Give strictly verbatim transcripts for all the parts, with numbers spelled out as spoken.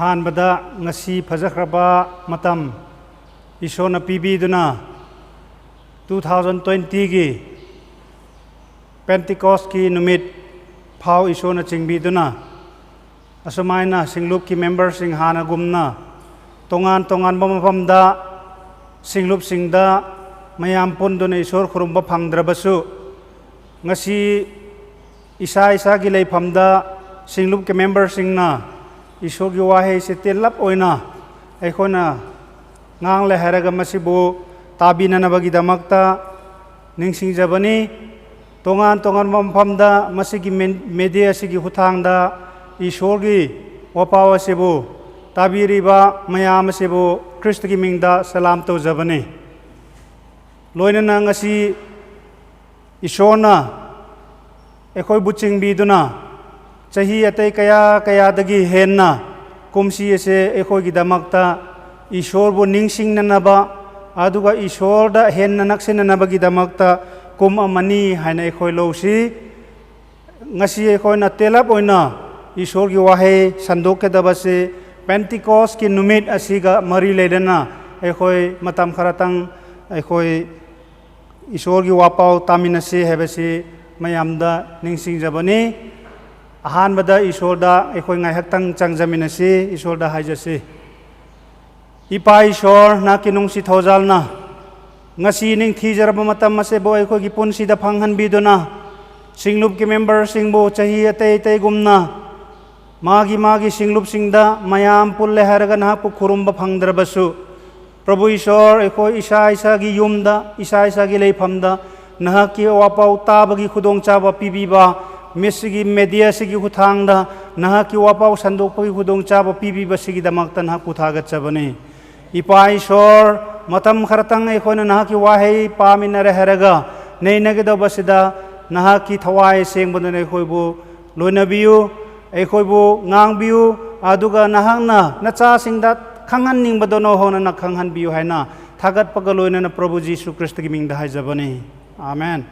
ꯑꯍꯥꯟꯕꯗ, ꯉꯁꯤ ꯐꯖꯈ꯭ꯔꯕ ꯃꯇꯝ ꯏꯁꯣꯔꯅ ꯄꯤꯕꯤꯗꯨꯅ, two thousand twenty ꯒꯤ Pentecost ꯀꯤ ꯅꯨꯃꯤꯠ ꯐꯥꯎ ꯏꯁꯣꯔꯅ ꯆꯤꯡꯕꯤꯗꯨꯅ, ꯑꯁꯨꯃꯥꯏꯅ ꯁꯤꯡꯂꯨꯞꯀꯤ member ꯁꯤꯡ ꯍꯥꯟꯅꯒꯨꯝꯅ ꯇꯣꯉꯥꯟ ꯇꯣꯉꯥꯟꯕ ꯃꯐꯝꯗ ꯁꯤꯡꯂꯨꯞꯁꯤꯡꯗ ꯃꯌꯥꯝ ꯄꯨꯟꯗꯨꯅ ꯏꯁꯣꯔ ꯈꯨꯔꯨꯝꯕ ꯐꯪꯗ꯭ꯔꯕꯁꯨ, ꯉꯁꯤ ꯏꯁꯥ ꯏꯁꯥꯒꯤ ꯂꯩꯐꯝꯗ ꯁꯤꯡꯂꯨꯞꯀꯤ member ꯁꯤꯡꯅ ꯏꯁꯣꯔꯒꯤ ꯋꯥꯍꯩꯁꯤ ꯇꯦꯜꯂꯞ ꯑꯣꯏꯅ ꯑꯩꯈꯣꯏꯅ ꯉꯥꯡꯂꯦ ꯍꯥꯏꯔꯒ ꯃꯁꯤꯕꯨ ꯇꯥꯕꯤꯅꯅꯕꯒꯤꯗꯃꯛꯇ ꯅꯤꯡꯁꯤꯡꯖꯕꯅꯤ꯫ ꯇꯣꯉꯥꯟ ꯇꯣꯉꯥꯟꯕ ꯃꯐꯝꯗ ꯃꯁꯤꯒꯤ ꯃꯦ-, media ꯑꯁꯤꯒꯤ ꯈꯨꯠꯊꯥꯡꯗ ꯏꯁꯣꯔꯒꯤ ꯋꯥꯄꯥꯎ ꯑꯁꯤꯕꯨ ꯇꯥꯕꯤꯔꯤꯕ ꯃꯌꯥꯝ ꯑꯁꯤꯕꯨ ꯈ꯭ꯔꯤꯁꯇꯒꯤ ꯃꯤꯡꯗ ꯁꯂꯥꯝ ꯇꯧꯖꯕꯅꯤ꯫ ꯂꯣꯏꯅꯅ ꯉꯁꯤ ꯏꯁꯣꯔꯅ ꯑꯩꯈꯣꯏꯕꯨ ꯆꯤꯡꯕꯤꯗꯨꯅ ꯆꯍꯤ ꯑꯇꯩ ꯀꯌꯥ ꯀꯌꯥꯗꯒꯤ ꯍꯦꯟꯅ ꯀꯨꯝꯁꯤ ꯑꯁꯦ ꯑꯩꯈꯣꯏꯒꯤꯗꯃꯛꯇ ꯏꯁꯣꯔꯕꯨ ꯅꯤꯡꯁꯤꯡꯅꯅꯕ ꯑꯗꯨꯒ ꯏꯁꯣꯔꯗ ꯍꯦꯟꯅ ꯅꯛꯁꯤꯟꯅꯅꯕꯒꯤꯗꯃꯛꯇ ꯀꯨꯝ ꯑꯃꯅꯤ ꯍꯥꯏꯅ ꯑꯩꯈꯣꯏ ꯂꯧꯁꯤ꯫ ꯉꯁꯤ ꯑꯩꯈꯣꯏꯅ ꯇꯦꯜꯂꯞ ꯑꯣꯏꯅ ꯏꯁꯣꯔꯒꯤ ꯋꯥꯍꯩ ꯁꯟꯗꯣꯛꯀꯗꯕꯁꯤ Pentecost ꯀꯤ ꯅꯨꯃꯤꯠ ꯑꯁꯤꯒ ꯃꯔꯤ ꯂꯩꯅꯅ ꯑꯩꯈꯣꯏ ꯃꯇꯝ ꯈꯔꯇꯪ ꯑꯩꯈꯣꯏ ꯏꯁꯣꯔꯒꯤ ꯋꯥꯄꯥꯎ ꯇꯥꯃꯤꯟꯅꯁꯤ ꯍꯥꯏꯕꯁꯤ ꯃꯌꯥꯝꯗ ꯅꯤꯡꯁꯤꯡꯖꯕꯅꯤ꯫ ꯑꯍꯥꯟꯕꯗ ꯏꯁꯣꯔꯗ ꯑꯩꯈꯣꯏ ꯉꯥꯏꯍꯥꯛꯇꯪ ꯆꯪꯖꯃꯤꯟꯅꯁꯤ, ꯏꯁꯣꯔꯗ ꯍꯥꯏꯖꯁꯤ꯫ ꯏꯄꯥ ꯏꯁꯣꯔ, ꯅꯍꯥꯛꯀꯤ ꯅꯨꯡꯁꯤ ꯊꯧꯖꯥꯜꯅ ꯉꯁꯤ ꯅꯤꯡꯊꯤꯖꯔꯕ ꯃꯇꯝ ꯑꯁꯤꯕꯨ ꯑꯩꯈꯣꯏꯒꯤ ꯄꯨꯟꯁꯤꯗ ꯐꯪꯍꯟꯕꯤꯗꯨꯅ, ꯁꯤꯡꯂꯨꯞꯀꯤ member ꯁꯤꯡꯕꯨ ꯆꯍꯤ ꯑꯇꯩ ꯑꯇꯩꯒꯨꯝꯅ ꯃꯥꯒꯤ ꯃꯥꯒꯤ ꯁꯤꯡꯂꯨꯞꯁꯤꯡꯗ ꯃꯌꯥꯝ ꯄꯨꯜꯂꯦ ꯍꯥꯏꯔꯒ ꯅꯍꯥꯛꯄꯨ ꯈꯨꯔꯨꯝꯕ ꯐꯪꯗ꯭ꯔꯕꯁꯨ, ꯄ꯭ꯔꯚꯨ ꯏꯁꯣꯔ, ꯑꯩꯈꯣꯏ ꯏꯁꯥ ꯏꯁꯥꯒꯤ ꯌꯨꯝꯗ, ꯏꯁꯥ ꯏꯁꯥꯒꯤ ꯂꯩꯐꯝꯗ ꯅꯍꯥꯛꯀꯤ ꯋꯥꯄꯥꯎ ꯇꯥꯕꯒꯤ ꯈꯨꯗꯣꯡꯆꯥꯕ ꯄꯤꯕꯤꯕ, ꯃꯁꯤꯒꯤ media ꯑꯁꯤꯒꯤ ꯈꯨꯠꯊꯥꯡꯗ ꯅꯍꯥꯛꯀꯤ ꯋꯥꯄꯥꯎ ꯁꯟꯗꯣꯛꯄꯒꯤ ꯈꯨꯗꯣꯡꯆꯥꯕ ꯄꯤꯕꯤꯕꯁꯤꯒꯤꯗꯃꯛꯇ ꯅꯍꯥꯛꯄꯨ ꯊꯥꯒꯠꯆꯕꯅꯤ꯫ ꯏꯄꯥ ꯏꯁꯣꯔ, ꯃꯇꯝ ꯈꯔꯇꯪ ꯑꯩꯈꯣꯏꯅ ꯅꯍꯥꯛꯀꯤ ꯋꯥꯍꯩ ꯄꯥꯃꯤꯟꯅꯔꯦ ꯍꯥꯏꯔꯒ ꯅꯩꯅꯒꯗꯧꯕꯁꯤꯗ ꯅꯍꯥꯛꯀꯤ ꯊꯋꯥꯏ ꯑꯁꯦꯡꯕꯗꯨꯅ ꯑꯩꯈꯣꯏꯕꯨ ꯂꯣꯏꯅꯕꯤꯌꯨ, ꯑꯩꯈꯣꯏꯕꯨ ꯉꯥꯡꯕꯤꯌꯨ, ꯑꯗꯨꯒ ꯅꯍꯥꯛꯅ ꯅꯆꯥꯁꯤꯡꯗ ꯈꯪꯍꯟꯅꯤꯡꯕꯗꯣ ꯅꯧꯍꯧꯅꯅ ꯈꯪꯍꯟꯕꯤꯌꯨ ꯍꯥꯏꯅ ꯊꯥꯒꯠꯄꯒ ꯂꯣꯏꯅꯅ ꯄ꯭ꯔꯚꯨ ꯖꯤꯁꯨ ꯈ꯭ꯔꯤꯁꯇꯒꯤ ꯃꯤꯡꯗ ꯍꯥꯏꯖꯕꯅꯤ꯫ ꯑꯥꯃꯦꯟ꯫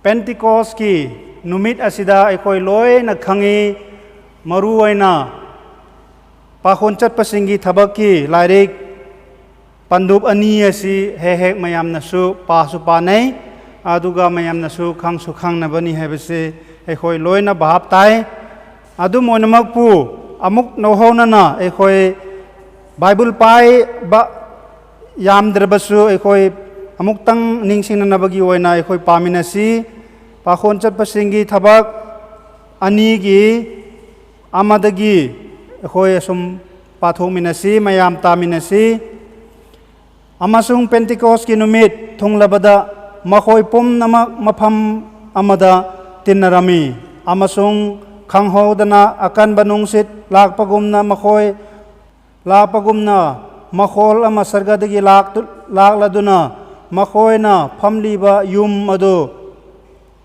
Pentecost ꯀꯤ ꯅꯨꯃꯤꯠ ꯑꯁꯤꯗ ꯑꯩꯈꯣꯏ ꯂꯣꯏꯅ ꯈꯪꯏ, ꯃꯔꯨ ꯑꯣꯏꯅ ꯄꯥꯈꯣꯟ ꯆꯠꯄꯁꯤꯡꯒꯤ ꯊꯕꯛꯀꯤ ꯂꯥꯏꯔꯤꯛ ꯄꯟꯗꯨꯞ ꯑꯅꯤ ꯑꯁꯤ ꯍꯦꯛ ꯍꯦꯛ ꯃꯌꯥꯝꯅꯁꯨ ꯄꯥꯁꯨ ꯄꯥꯅꯩ, ꯑꯗꯨꯒ ꯃꯌꯥꯝꯅꯁꯨ ꯈꯪꯁꯨ ꯈꯪꯅꯕꯅꯤ ꯍꯥꯏꯕꯁꯤ ꯑꯩꯈꯣꯏ ꯂꯣꯏꯅ ꯚꯥꯞ ꯇꯥꯏ꯫ ꯑꯗꯨꯝ ꯑꯣꯏꯅꯃꯛꯄꯨ, ꯑꯃꯨꯛ ꯅꯧꯍꯧꯅꯅ ꯑꯩꯈꯣꯏ ꯕꯥꯏꯕꯜ ꯄꯥꯏꯕ ꯌꯥꯝꯗ꯭ꯔꯕꯁꯨ, ꯑꯩꯈꯣꯏ ꯑꯃꯨꯛꯇꯪ ꯅꯤꯡꯁꯤꯡꯅꯅꯕꯒꯤ ꯑꯣꯏꯅ ꯑꯩꯈꯣꯏ ꯄꯥꯃꯤꯟꯅꯁꯤ꯫ ꯄꯥꯈꯣꯟ ꯆꯠꯄꯁꯤꯡꯒꯤ ꯊꯕꯛ ꯑꯅꯤꯒꯤ ꯑꯃꯗꯒꯤ ꯑꯩꯈꯣꯏ ꯑꯁꯨꯝ ꯄꯥꯊꯣꯛꯃꯤꯟꯅꯁꯤ, ꯃꯌꯥꯝ ꯇꯥꯃꯤꯟꯅꯁꯤ꯫ "ꯑꯃꯁꯨꯡ ꯄꯦꯟꯇꯤꯀꯣꯁꯀꯤ ꯅꯨꯃꯤꯠ ꯊꯨꯡꯂꯕꯗ ꯃꯈꯣꯏ ꯄꯨꯝꯅꯃꯛ ꯃꯐꯝ ꯑꯃꯗ ꯇꯤꯟꯅꯔꯝꯃꯤ, ꯑꯃꯁꯨꯡ ꯈꯪꯍꯧꯗꯅ ꯑꯀꯟꯕ ꯅꯨꯡꯁꯤꯠ ꯂꯥꯛꯄꯒꯨꯝꯅ ꯃꯈꯣꯏ, ꯂꯥꯛꯄꯒꯨꯝꯅ ꯃꯈꯣꯜ ꯑꯃ ꯁꯔꯒꯗꯒꯤ ꯂꯥꯛꯇꯨ-, ꯂꯥꯛꯂꯗꯨꯅ ꯃꯈꯣꯏꯅ ꯐꯝꯂꯤꯕ ꯌꯨꯝ ꯑꯗꯨ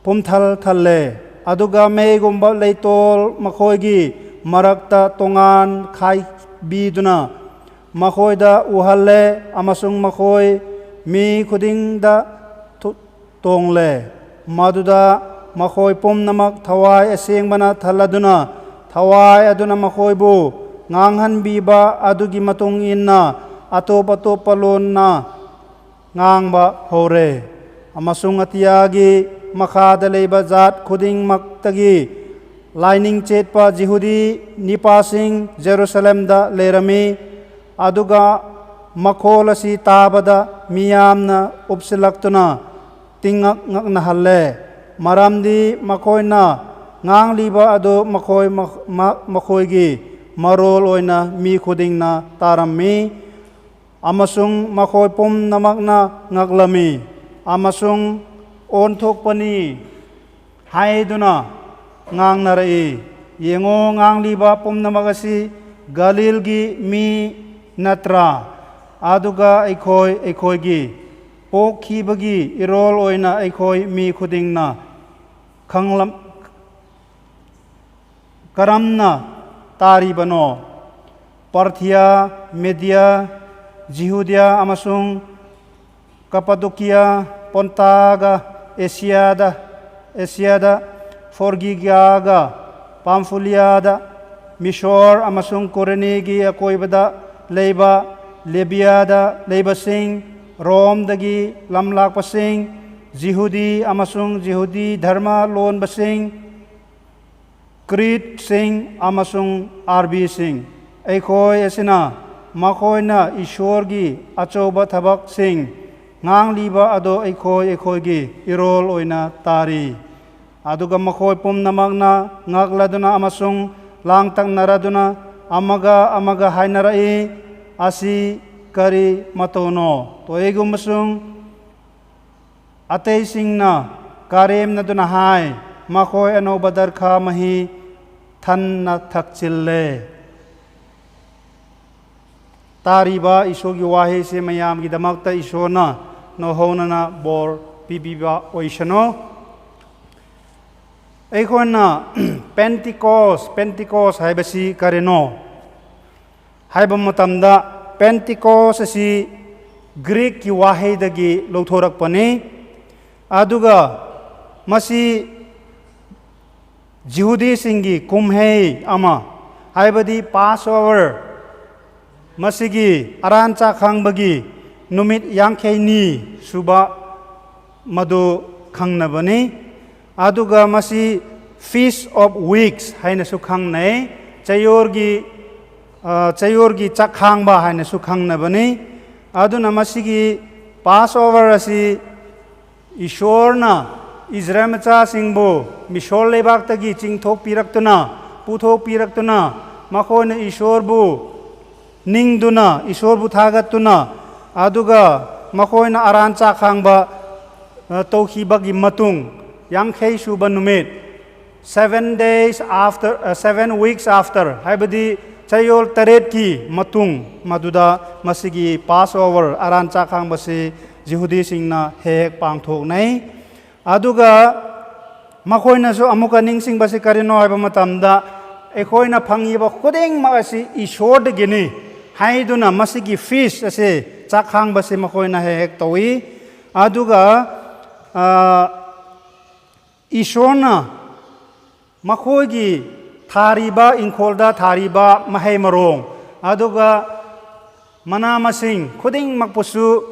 ꯄꯨꯝꯊꯜ ꯊꯜꯂꯦ꯫ ꯑꯗꯨꯒ ꯃꯩꯒꯨꯝꯕ ꯂꯩꯇꯣꯜ ꯃꯈꯣꯏꯒꯤ ꯃꯔꯛꯇ ꯇꯣꯉꯥꯟ ꯈꯥꯏꯕꯤꯗꯨꯅ ꯃꯈꯣꯏꯗ ꯎꯍꯜꯂꯦ, ꯑꯃꯁꯨꯡ ꯃꯈꯣꯏ ꯃꯤ ꯈꯨꯗꯤꯡꯗ ꯊꯨ-, ꯇꯣꯡꯂꯦ꯫ ꯃꯗꯨꯗ ꯃꯈꯣꯏ ꯄꯨꯝꯅꯃꯛ ꯊꯋꯥꯏ ꯑꯁꯦꯡꯕꯅ ꯊꯜꯂꯗꯨꯅ, ꯊꯋꯥꯏ ꯑꯗꯨꯅ ꯃꯈꯣꯏꯕꯨ ꯉꯥꯡꯍꯟꯕꯤꯕ ꯑꯗꯨꯒꯤ ꯃꯇꯨꯡ ꯏꯟꯅ ꯑꯇꯣꯞ ꯑꯇꯣꯞꯄ ꯂꯣꯟꯅ ꯉꯥꯡꯕ ꯍꯧꯔꯦ꯫ ꯑꯃꯁꯨꯡ ꯑꯇꯤꯌꯥꯒꯤ ꯃꯈꯥꯗ ꯂꯩꯕ ꯖꯥꯠ ꯈꯨꯗꯤꯡꯃꯛꯇꯒꯤ ꯂꯥꯏꯅꯤꯡ ꯆꯦꯠꯄ ꯖꯤꯍꯨꯗꯤ ꯅꯤꯄꯥꯁꯤꯡ ꯖꯦꯔꯨꯁꯂꯦꯝꯗ ꯂꯩꯔꯝꯃꯤ꯫ ꯑꯗꯨꯒ ꯃꯈꯣꯜ ꯑꯁꯤ ꯇꯥꯕꯗ ꯃꯤꯌꯥꯝꯅ ꯎꯞꯁꯤꯜꯂꯛꯇꯨꯅ ꯇꯤꯡꯉꯛ ꯉꯛꯅꯍꯜꯂꯦ, ꯃꯔꯝꯗꯤ ꯃꯈꯣꯏꯅ ꯉꯥꯡꯂꯤꯕ ꯑꯗꯨ ꯃꯈꯣꯏ ꯃ-, ꯃ-, ꯃꯈꯣꯏꯒꯤ ꯃꯔꯣꯜ ꯑꯣꯏꯅ ꯃꯤ ꯈꯨꯗꯤꯡꯅ ꯇꯥꯔꯝꯃꯤ, ꯑꯃꯁꯨꯡ ꯃꯈꯣꯏ ꯄꯨꯝꯅꯃꯛꯅ ꯉꯛꯂꯝꯃꯤ, ꯑꯃꯁꯨꯡ ꯑꯣꯟꯊꯣꯛꯄꯅꯤ ꯍꯥꯏꯗꯨꯅ ꯉꯥꯡꯅꯔꯛꯏ꯫ ꯌꯦꯡꯉꯣ, ꯉꯥꯡꯂꯤꯕ ꯄꯨꯝꯅꯃꯛ ꯑꯁꯤ ꯒꯂꯤꯜꯒꯤ ꯃꯤ ꯅꯠꯇ꯭ꯔꯥ? ꯑꯗꯨꯒ ꯑꯩꯈꯣꯏ, ꯑꯩꯈꯣꯏꯒꯤ ꯄꯣꯛꯈꯤꯕꯒꯤ ꯏꯔꯣꯜ ꯑꯣꯏꯅ ꯑꯩꯈꯣꯏ ꯃꯤ ꯈꯨꯗꯤꯡꯅ ꯈꯪꯂꯝ-, ꯀꯔꯝꯅ ꯇꯥꯔꯤꯕꯅꯣ? ꯄꯥꯔꯊꯤꯌꯥ, ꯃꯦꯗꯤꯌꯥ, ꯖꯤꯍꯨꯗꯤꯌꯥ ꯑꯃꯁꯨꯡ ꯀꯄꯥꯗꯣꯀꯤꯌꯥ, ꯄꯣꯟꯇꯥꯒ ꯑꯦꯁꯤꯌꯥꯗ, ꯑꯦꯁꯤꯌꯥꯗ, ꯐꯣꯔꯒꯤꯌꯥꯒ ꯄꯥꯝꯐꯨꯂꯤꯌꯥꯗ, ꯃꯤꯁꯣꯔ ꯑꯃꯁꯨꯡ ꯀꯨꯔꯦꯅꯤꯒꯤ ꯑꯀꯣꯏꯕꯗ ꯂꯩꯕ ꯂꯤꯕꯤꯌꯥꯗ ꯂꯩꯕꯁꯤꯡ, ꯔꯣꯝꯗꯒꯤ ꯂꯝꯂꯥꯛꯄꯁꯤꯡ, ꯖꯤꯍꯨꯗꯤ ꯑꯃꯁꯨꯡ ꯖꯤꯍꯨꯗꯤ ꯙꯔꯃ ꯂꯣꯟꯕꯁꯤꯡ, ꯀ꯭ꯔꯤꯠꯁꯤꯡ ꯑꯃꯁꯨꯡ ꯑꯥꯔꯕꯤꯁꯤꯡ, ꯑꯩꯈꯣꯏ ꯑꯁꯤꯅ ꯃꯈꯣꯏꯅ ꯏꯁꯣꯔꯒꯤ ꯑꯆꯧꯕ ꯊꯕꯛꯁꯤꯡ ꯉꯥꯡꯂꯤꯕ ꯑꯗꯨ ꯑꯩꯈꯣꯏ ꯑꯩꯈꯣꯏꯒꯤ ꯏꯔꯣꯜ ꯑꯣꯏꯅ ꯇꯥꯔꯤ꯫ ꯑꯗꯨꯒ ꯃꯈꯣꯏ ꯄꯨꯝꯅꯃꯛꯅ ꯉꯛꯂꯗꯨꯅ ꯑꯃꯁꯨꯡ ꯂꯥꯡꯇꯛꯅꯔꯗꯨꯅ ꯑꯃꯒ ꯑꯃꯒ ꯍꯥꯏꯅꯔꯛꯏ, "ꯑꯁꯤ ꯀꯔꯤ ꯃꯇꯧꯅꯣ?" ꯇꯣꯏꯒꯨꯝꯕꯁꯨꯡ ꯑꯇꯩꯁꯤꯡꯅ ꯀꯔꯦꯝꯅꯗꯨꯅ ꯍꯥꯏ, "ꯃꯈꯣꯏ ꯑꯅꯧꯕ ꯗꯔꯈꯥ ꯃꯍꯤ ꯊꯟꯅ ꯊꯛꯆꯤꯜꯂꯦ"꯫ ꯇꯥꯔꯤꯕ ꯏꯁꯣꯔꯒꯤ ꯋꯥꯍꯩꯁꯦ ꯃꯌꯥꯝꯒꯤꯗꯃꯛꯇ ꯏꯁꯣꯔꯅ ꯅꯧꯍꯧꯅꯅ ꯕꯣꯔ ꯄꯤꯕꯤꯕ ꯑꯣꯏꯁꯅꯨ꯫ ꯑꯩꯈꯣꯏꯅ ꯄꯦꯟꯇꯤꯀꯣꯁ, ꯄꯦꯟꯇꯤꯀꯣꯁ ꯍꯥꯏꯕꯁꯤ ꯀꯔꯤꯅꯣ ꯍꯥꯏꯕ ꯃꯇꯝꯗ, ꯄꯦꯟꯇꯤꯀꯣꯁ ꯑꯁꯤ ꯒ꯭ꯔꯤꯛꯀꯤ ꯋꯥꯍꯩꯗꯒꯤ ꯂꯧꯊꯣꯔꯛꯄꯅꯤ꯫ ꯑꯗꯨꯒ ꯃꯁꯤ ꯖꯤꯍꯨꯗꯤꯁꯤꯡꯒꯤ ꯀꯨꯝꯍꯩ ꯑꯃ, ꯍꯥꯏꯕꯗꯤ ꯄꯥꯁ ꯑꯣꯚꯔ, ꯃꯁꯤꯒꯤ ꯑꯔꯥꯟ ꯆꯥꯛꯈꯥꯡꯕꯒꯤ ꯅꯨꯃꯤꯠ ꯌꯥꯡꯈꯩꯅꯤ ꯁꯨꯕ ꯃꯗꯨ ꯈꯪꯅꯕꯅꯤ꯫ ꯑꯗꯨꯒ ꯃꯁꯤ Feast of Weeks ꯍꯥꯏꯅꯁꯨ ꯈꯪꯅꯩ, ꯆꯌꯣꯜꯒꯤ, ꯑ, ꯆꯌꯣꯜꯒꯤ ꯆꯥꯛꯈꯥꯡꯕ ꯍꯥꯏꯅꯁꯨ ꯈꯪꯅꯕꯅꯤ꯫ ꯑꯗꯨꯅ ꯃꯁꯤꯒꯤ ꯄꯥꯁ ꯑꯣꯚꯔ ꯑꯁꯤ ꯏꯁꯣꯔꯅ ꯏꯁꯔꯥꯌꯦꯜ ꯃꯆꯥꯁꯤꯡꯕꯨ ꯃꯤꯁꯣꯔ ꯂꯩꯕꯥꯛꯇꯒꯤ ꯆꯤꯡꯊꯣꯛꯄꯤꯔꯛꯇꯨꯅ, ꯄꯨꯊꯣꯛꯄꯤꯔꯛꯇꯨꯅ, ꯃꯈꯣꯏꯅ ꯏꯁꯣꯔꯕꯨ ꯅꯤꯡꯗꯨꯅ, ꯏꯁꯣꯔꯕꯨ ꯊꯥꯒꯠꯇꯨꯅ, ꯑꯗꯨꯒ ꯃꯈꯣꯏꯅ ꯑꯔꯥꯟ ꯆꯥꯛꯈꯥꯡꯕ, ꯑ, ꯇꯧꯈꯤꯕꯒꯤ ꯃꯇꯨꯡ, ꯌꯥꯡꯈꯩ ꯁꯨꯕ ꯅꯨꯃꯤꯠ, seven days after, ꯑ, seven weeks after, ꯍꯥꯏꯕꯗꯤ ꯆꯌꯣꯜ ꯇꯔꯦꯠꯀꯤ ꯃꯇꯨꯡ, ꯃꯗꯨꯗ ꯃꯁꯤꯒꯤ ꯄꯥꯁ ꯑꯣꯚꯔ, ꯑꯔꯥꯟ ꯆꯥꯛꯈꯥꯡꯕꯁꯤ ꯖꯤꯍꯨꯗꯤꯁꯤꯡꯅ ꯍꯦꯛ ꯍꯦꯛ ꯄꯥꯡꯊꯣꯛꯅꯩ꯫ ꯑꯗꯨꯒ ꯃꯈꯣꯏꯅꯁꯨ ꯑꯃꯨꯛꯀ ꯅꯤꯡꯁꯤꯡꯕꯁꯤ ꯀꯔꯤꯅꯣ ꯍꯥꯏꯕ ꯃꯇꯝꯗ, "ꯑꯩꯈꯣꯏꯅ ꯐꯪꯉꯤꯕ ꯈꯨꯗꯤꯡꯃꯛ ꯑꯁꯤ ꯏꯁꯣꯔꯗꯒꯤꯅꯤ" ꯍꯥꯏꯗꯨꯅ ꯃꯁꯤꯒꯤ ꯐꯤꯁ ꯑꯁꯤ, ꯆꯥꯛꯈꯥꯡꯕꯁꯤ ꯃꯈꯣꯏꯅ ꯍꯦꯛ ꯍꯦꯛ ꯇꯧꯏ꯫ ꯑꯗꯨꯒ, ꯑ, ꯏꯁꯣꯔꯅ ꯃꯈꯣꯏꯒꯤ ꯊꯥꯔꯤꯕ, ꯏꯪꯈꯣꯜꯗ ꯊꯥꯔꯤꯕ ꯃꯍꯩ ꯃꯔꯣꯡ, ꯑꯗꯨꯒ ꯃꯅꯥ ꯃꯁꯤꯡ ꯈꯨꯗꯤꯡꯃꯛꯄꯨꯁꯨ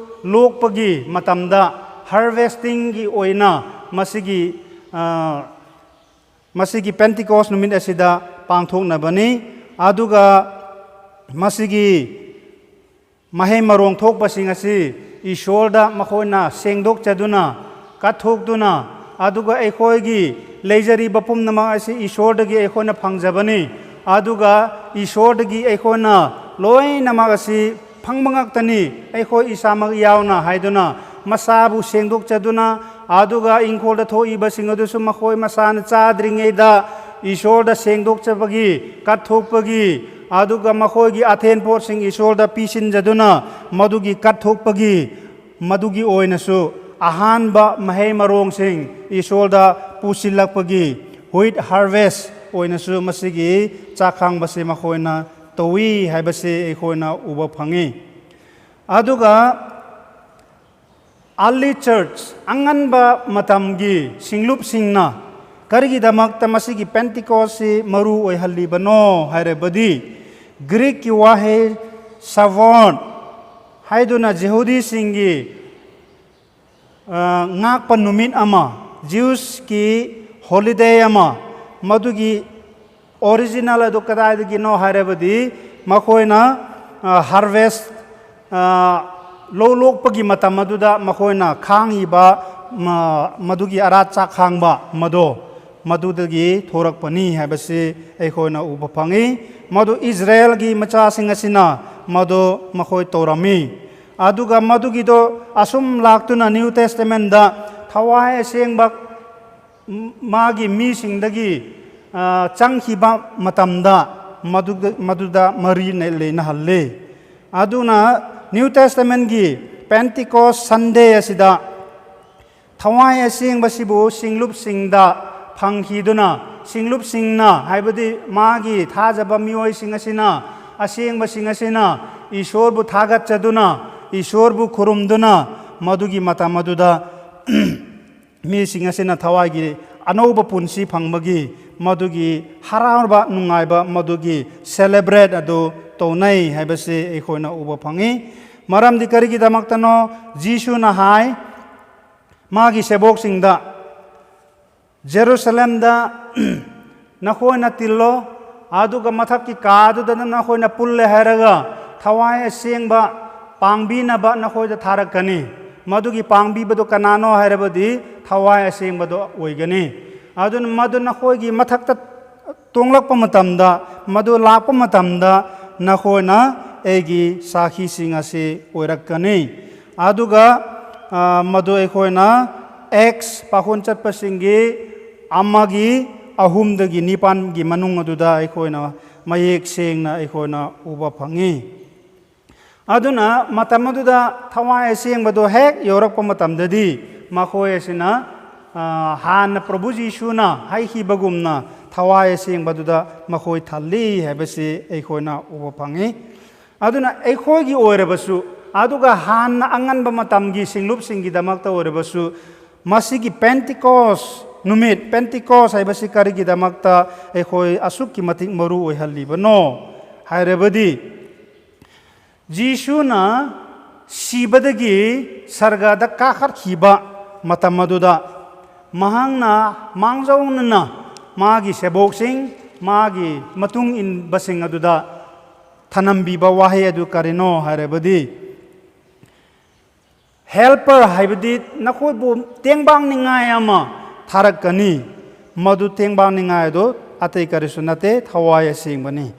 ꯂꯣꯛꯄꯒꯤ ꯃꯇꯝꯗ, harvesting ꯒꯤ ꯑꯣꯏꯅ ꯃꯁꯤꯒꯤ, ꯑ, ꯃꯁꯤꯒꯤ Pentecost ꯅꯨꯃꯤꯠ ꯑꯁꯤꯗ ꯄꯥꯡꯊꯣꯛꯅꯕꯅꯤ꯫ ꯑꯗꯨꯒ ꯃꯁꯤꯒꯤ ꯃꯍꯩ ꯃꯔꯣꯡ ꯊꯣꯛꯄꯁꯤꯡ ꯑꯁꯤ ꯏꯁꯣꯔꯗ ꯃꯈꯣꯏꯅ ꯁꯦꯡꯗꯣꯛꯆꯗꯨꯅ, ꯀꯠꯊꯣꯛꯇꯨꯅ, ꯑꯗꯨꯒ ꯑꯩꯈꯣꯏꯒꯤ ꯂꯩꯖꯔꯤꯕ ꯄꯨꯝꯅꯃꯛ ꯑꯁꯤ ꯏꯁꯣꯔꯗꯒꯤ ꯑꯩꯈꯣꯏꯅ ꯐꯪꯖꯕꯅꯤ, ꯑꯗꯨꯒ ꯏꯁꯣꯔꯗꯒꯤ ꯑꯩꯈꯣꯏꯅ ꯂꯣꯏꯅꯃꯛ ꯑꯁꯤ ꯐꯪꯕ ꯉꯥꯛꯇꯅꯤ, ꯑꯩꯈꯣꯏ ꯏꯁꯥꯃꯛ ꯌꯥꯎꯅ ꯍꯥꯏꯗꯨꯅ ꯃꯁꯥꯕꯨ ꯁꯦꯡꯗꯣꯛꯆꯗꯨꯅ, ꯑꯗꯨꯒ ꯏꯪꯈꯣꯜꯗ ꯊꯣꯛꯏꯕꯁꯤꯡ ꯑꯗꯨꯁꯨ ꯃꯈꯣꯏ ꯃꯁꯥꯅ ꯆꯥꯗ꯭ꯔꯤꯉꯩꯗ ꯏꯁꯣꯔꯗ ꯁꯦꯡꯗꯣꯛꯆꯕꯒꯤ, ꯀꯠꯊꯣꯛꯄꯒꯤ, ꯑꯗꯨꯒ ꯃꯈꯣꯏꯒꯤ ꯑꯊꯦꯟ ꯄꯣꯠꯁꯤꯡ ꯏꯁꯣꯔꯗ ꯄꯤꯁꯤꯟꯖꯗꯨꯅ, ꯃꯗꯨꯒꯤ ꯀꯠꯊꯣꯛꯄꯒꯤ, ꯃꯗꯨꯒꯤ ꯑꯣꯏꯅꯁꯨ ꯑꯍꯥꯟꯕ ꯃꯍꯩ ꯃꯔꯣꯡꯁꯤꯡ ꯏꯁꯣꯔꯗ ꯄꯨꯁꯤꯜꯂꯛꯄꯒꯤ wheat harvest ꯑꯣꯏꯅꯁꯨ ꯃꯁꯤꯒꯤ ꯆꯥꯛꯈꯥꯡꯕꯁꯤ ꯃꯈꯣꯏꯅ ꯇꯧꯏ ꯍꯥꯏꯕꯁꯤ ꯑꯩꯈꯣꯏꯅ ꯎꯕ ꯐꯪꯏ꯫ ꯑꯗꯨꯒ early church, ꯑꯉꯟꯕ ꯃꯇꯝꯒꯤ ꯁꯤꯡꯂꯨꯞꯁꯤꯡꯅ ꯀꯔꯤꯒꯤꯗꯃꯛꯇ ꯃꯁꯤꯒꯤ Pentecost ꯁꯤ ꯃꯔꯨ ꯑꯣꯏꯍꯜꯂꯤꯕꯅꯣ ꯍꯥꯏꯔꯕꯗꯤ, ꯒ꯭ꯔꯤꯛꯀꯤ ꯋꯥꯍꯩ ꯁꯥꯕꯣꯟ ꯍꯥꯏꯗꯨꯅ ꯖꯤꯍꯨꯗꯤꯁꯤꯡꯒꯤ, ꯑ, ꯉꯥꯛꯄ ꯅꯨꯃꯤꯠ ꯑꯃ, Jews ꯀꯤ holiday ꯑꯃ, ꯃꯗꯨꯒꯤ original ꯑꯗꯨ ꯀꯗꯥꯏꯗꯒꯤꯅꯣ ꯍꯥꯏꯔꯕꯗꯤ, ꯃꯈꯣꯏꯅ, ꯑ, harvest, ꯑ, ꯂꯧ ꯂꯣꯛꯄꯒꯤ ꯃꯇꯝ ꯑꯗꯨꯗ ꯃꯈꯣꯏꯅ ꯈꯥꯡꯉꯤꯕ, ꯃ-, ꯃꯗꯨꯒꯤ ꯑꯔꯥꯠ ꯆꯥꯛꯈꯥꯡꯕ ꯃꯗꯣ, ꯃꯗꯨꯗꯒꯤ ꯊꯣꯔꯛꯄꯅꯤ ꯍꯥꯏꯕꯁꯤ ꯑꯩꯈꯣꯏꯅ ꯎꯕ ꯐꯪꯏ꯫ ꯃꯗꯨ ꯏꯁꯔꯥꯌꯦꯜꯒꯤ ꯃꯆꯥꯁꯤꯡ ꯑꯁꯤꯅ ꯃꯗꯨ ꯃꯈꯣꯏ ꯇꯧꯔꯝꯃꯤ꯫ ꯑꯗꯨꯒ ꯃꯗꯨꯒꯤꯗꯣ ꯑꯁꯨꯝ ꯂꯥꯛꯇꯨꯅ New Testament ꯊꯋꯥꯏ ꯑꯁꯦꯡꯕ ꯃꯥꯒꯤ ꯃꯤꯁꯤꯡꯗꯒꯤ, ꯑ, ꯆꯪꯈꯤꯕ ꯃꯇꯝꯗ ꯃꯗꯨꯗ, ꯃꯗꯨꯗ ꯃꯔꯤ ꯂꯩꯅꯍꯜꯂꯤ꯫ ꯑꯗꯨꯅ New Testament ꯀꯤ Pentecost Sunday ꯑꯁꯤꯗ ꯊꯋꯥꯏ ꯑꯁꯦꯡꯕꯁꯤꯕꯨ ꯁꯤꯡꯂꯨꯞꯁꯤꯡꯗ ꯐꯪꯈꯤꯗꯨꯅ, ꯁꯤꯡꯂꯨꯞꯁꯤꯡꯅ, ꯍꯥꯏꯕꯗꯤ ꯃꯥꯒꯤ ꯊꯥꯖꯕ ꯃꯤꯑꯣꯏꯁꯤꯡ ꯑꯁꯤꯅ, ꯑꯁꯦꯡꯕꯁꯤꯡ ꯑꯁꯤꯅ ꯏꯁꯣꯔꯕꯨ ꯊꯥꯒꯠꯆꯗꯨꯅ, ꯏꯁꯣꯔꯕꯨ ꯈꯨꯔꯨꯝꯗꯨꯅ, ꯃꯗꯨꯒꯤ ꯃꯇꯝ ꯑꯗꯨꯗ ꯃꯤꯁꯤꯡ ꯑꯁꯤꯅ ꯊꯋꯥꯏꯒꯤ ꯑꯅꯧꯕ ꯄꯨꯟꯁꯤ ꯐꯪꯕꯒꯤ ꯃꯗꯨꯒꯤ ꯍꯔꯥꯎꯕ, ꯅꯨꯡꯉꯥꯏꯕ, ꯃꯗꯨꯒꯤ celebrate ꯑꯗꯨ ꯇꯧꯅꯩ ꯍꯥꯏꯕꯁꯤ ꯑꯩꯈꯣꯏꯅ ꯎꯕ ꯐꯪꯉꯤ꯫ ꯃꯔꯝꯗꯤ ꯀꯔꯤꯒꯤꯗꯃꯛꯇꯅꯣ? ꯖꯤꯁꯨꯅ ꯍꯥꯏ, ꯃꯥꯒꯤ ꯁꯦꯕꯣꯛꯁꯤꯡꯗ, "ꯖꯦꯔꯨꯁꯂꯦꯝꯗ ꯅꯈꯣꯏꯅ ꯇꯤꯜꯂꯣ, ꯑꯗꯨꯒ ꯃꯊꯛꯀꯤ ꯀꯥꯗꯨꯗ ꯅꯈꯣꯏꯅ ꯄꯨꯜꯂꯦ ꯍꯥꯏꯔꯒ ꯊꯋꯥꯏ ꯑꯁꯦꯡꯕ ꯄꯥꯡꯕꯤꯅꯕ ꯅꯈꯣꯏꯗ ꯊꯥꯔꯛꯀꯅꯤ꯫ ꯃꯗꯨꯒꯤ ꯄꯥꯡꯕꯤꯕꯗꯨ ꯀꯅꯥꯅꯣ ꯍꯥꯏꯔꯕꯗꯤ ꯊꯋꯥꯏ ꯑꯁꯦꯡꯕꯗꯣ ꯑꯣꯏꯒꯅꯤ꯫ ꯑꯗꯨꯅ ꯃꯗꯨ ꯅꯈꯣꯏꯒꯤ ꯃꯊꯛꯇ ꯇꯣꯡꯂꯛꯄ ꯃꯇꯝꯗ, ꯃꯗꯨ ꯂꯥꯛꯄ ꯃꯇꯝꯗ ꯅꯈꯣꯏꯅ ꯑꯩꯒꯤ ꯁꯥꯈꯤꯁꯤꯡ ꯑꯁꯤ ꯑꯣꯏꯔꯛꯀꯅꯤ"꯫ ꯑꯗꯨꯒ, ꯑ, ꯃꯗꯨ ꯑꯩꯈꯣꯏꯅ ꯑꯦꯛꯁ ꯄꯥꯈꯣꯟ ꯆꯠꯄꯁꯤꯡꯒꯤ ꯑꯃꯒꯤ ꯑꯍꯨꯝꯗꯒꯤ ꯅꯤꯄꯥꯟꯒꯤ ꯃꯅꯨꯡ ꯑꯗꯨꯗ ꯑꯩꯈꯣꯏꯅ ꯃꯌꯦꯛ ꯁꯦꯡꯅ ꯑꯩꯈꯣꯏꯅ ꯎꯕ ꯐꯪꯉꯤ꯫ ꯑꯗꯨꯅ ꯃꯇꯝ ꯑꯗꯨꯗ ꯊꯋꯥꯏ ꯑꯁꯦꯡꯕꯗꯣ ꯍꯦꯛ ꯌꯧꯔꯛꯄ ꯃꯇꯝꯗꯗꯤ ꯃꯈꯣꯏ ꯑꯁꯤꯅ, ꯑ, ꯍꯥꯟꯅ ꯄ꯭ꯔꯚꯨ ꯖꯤꯁꯨꯅ ꯍꯥꯏꯈꯤꯕꯒꯨꯝꯅ ꯊꯋꯥꯏ ꯑꯁꯦꯡꯕꯗꯨꯗ ꯃꯈꯣꯏ ꯊꯜꯂꯤ ꯍꯥꯏꯕꯁꯤ ꯑꯩꯈꯣꯏꯅ ꯎꯕ ꯐꯪꯉꯤ꯫ ꯑꯗꯨꯅ ꯑꯩꯈꯣꯏꯒꯤ ꯑꯣꯏꯔꯕꯁꯨ, ꯑꯗꯨꯒ ꯍꯥꯟꯅ ꯑꯉꯟꯕ ꯃꯇꯝꯒꯤ ꯁꯤꯡꯂꯨꯞꯁꯤꯡꯒꯤꯗꯃꯛꯇ ꯑꯣꯏꯔꯕꯁꯨ, ꯃꯁꯤꯒꯤ ꯄꯦꯟꯇꯤꯀꯣꯁ ꯅꯨꯃꯤꯠ, ꯄꯦꯟꯇꯤꯀꯣꯁ ꯍꯥꯏꯕꯁꯤ ꯀꯔꯤꯒꯤꯗꯃꯛꯇ ꯑꯩꯈꯣꯏ ꯑꯁꯨꯛꯀꯤ ꯃꯇꯤꯛ ꯃꯔꯨ ꯑꯣꯏꯍꯜꯂꯤꯕꯅꯣ ꯍꯥꯏꯔꯕꯗꯤ, ꯖꯤꯁꯨꯅ ꯁꯤꯕꯗꯒꯤ ꯁꯔꯒꯗ ꯀꯥꯈꯠꯈꯤꯕ ꯃꯇꯝ ꯑꯗꯨꯗ ꯃꯍꯥꯛꯅ ꯃꯥꯡꯖꯧꯅꯅ ꯃꯥꯒꯤ ꯁꯦꯕꯣꯛꯁꯤꯡ, ꯃꯥꯒꯤ ꯃꯇꯨꯡ ꯏꯟꯕꯁꯤꯡ ꯑꯗꯨꯗ ꯊꯅꯝꯕꯤꯕ ꯋꯥꯍꯩ ꯑꯗꯨ ꯀꯔꯤꯅꯣ ꯍꯥꯏꯔꯕꯗꯤ, ꯍꯦꯜꯄꯔ ꯍꯥꯏꯕꯗꯤ ꯅꯈꯣꯏꯕꯨ ꯇꯦꯡꯕꯥꯡꯅꯤꯡꯉꯥꯏ ꯑꯃ ꯊꯥꯔꯛꯀꯅꯤ꯫ ꯃꯗꯨ ꯇꯦꯡꯕꯥꯡꯅꯤꯡꯉꯥꯏ ꯑꯗꯨ ꯑꯇꯩ ꯀꯔꯤꯁꯨ ꯅꯠꯇꯦ, ꯊꯋꯥꯏ ꯑꯁꯦꯡꯕꯅꯤ꯫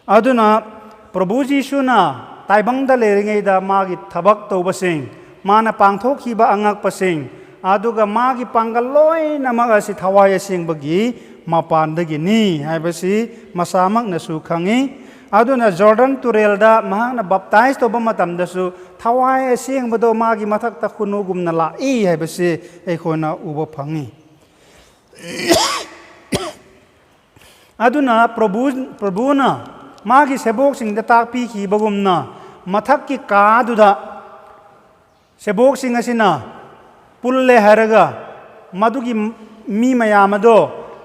ꯑꯗꯨꯅ ꯄ꯭ꯔꯚꯨ ꯖꯤꯁꯨꯅ ꯇꯥꯏꯕꯪꯗ ꯂꯩꯔꯤꯉꯩꯗ ꯃꯥꯒꯤ ꯊꯕꯛ ꯇꯧꯕꯁꯤꯡ, ꯃꯥꯅ ꯄꯥꯡꯊꯣꯛꯈꯤꯕ ꯑꯉꯛꯄꯁꯤꯡ, ꯑꯗꯨꯒ ꯃꯥꯒꯤ ꯄꯥꯡꯒꯜ ꯂꯣꯏꯅꯃꯛ ꯑꯁꯤ ꯊꯋꯥꯏ ꯑꯁꯦꯡꯕꯒꯤ ꯃꯄꯥꯟꯗꯒꯤꯅꯤ ꯍꯥꯏꯕꯁꯤ ꯃꯁꯥꯃꯛꯅꯁꯨ ꯈꯪꯉꯤ꯫ ꯑꯗꯨꯅ ꯖꯣꯔꯗꯟ ꯇꯨꯔꯦꯜꯗ ꯃꯍꯥꯛꯅ ꯕꯞꯇꯥꯏꯖ ꯇꯧꯕ ꯃꯇꯝꯗꯁꯨ ꯊꯋꯥꯏ ꯑꯁꯦꯡꯕꯗꯣ ꯃꯥꯒꯤ ꯃꯊꯛꯇ ꯈꯨꯅꯨꯒꯨꯝꯅ ꯂꯥꯛꯏ ꯍꯥꯏꯕꯁꯤ ꯑꯩꯈꯣꯏꯅ ꯎꯕ ꯐꯪꯉꯤ꯫ ꯑꯗꯨꯅ ꯄ꯭ꯔꯚꯨ, ꯄ꯭ꯔꯚꯨꯅ ꯃꯥꯒꯤ ꯁꯦꯕꯣꯛꯁꯤꯡꯗ ꯇꯥꯛꯄꯤꯈꯤꯕꯒꯨꯝꯅ ꯃꯊꯛꯀꯤ ꯀꯥꯗꯨꯗ ꯁꯦꯕꯣꯛꯁꯤꯡ ꯑꯁꯤꯅ ꯄꯨꯜꯂꯦ ꯍꯥꯏꯔꯒ ꯃꯗꯨꯒꯤ ꯃꯤ ꯃꯌꯥꯝ ꯑꯗꯣ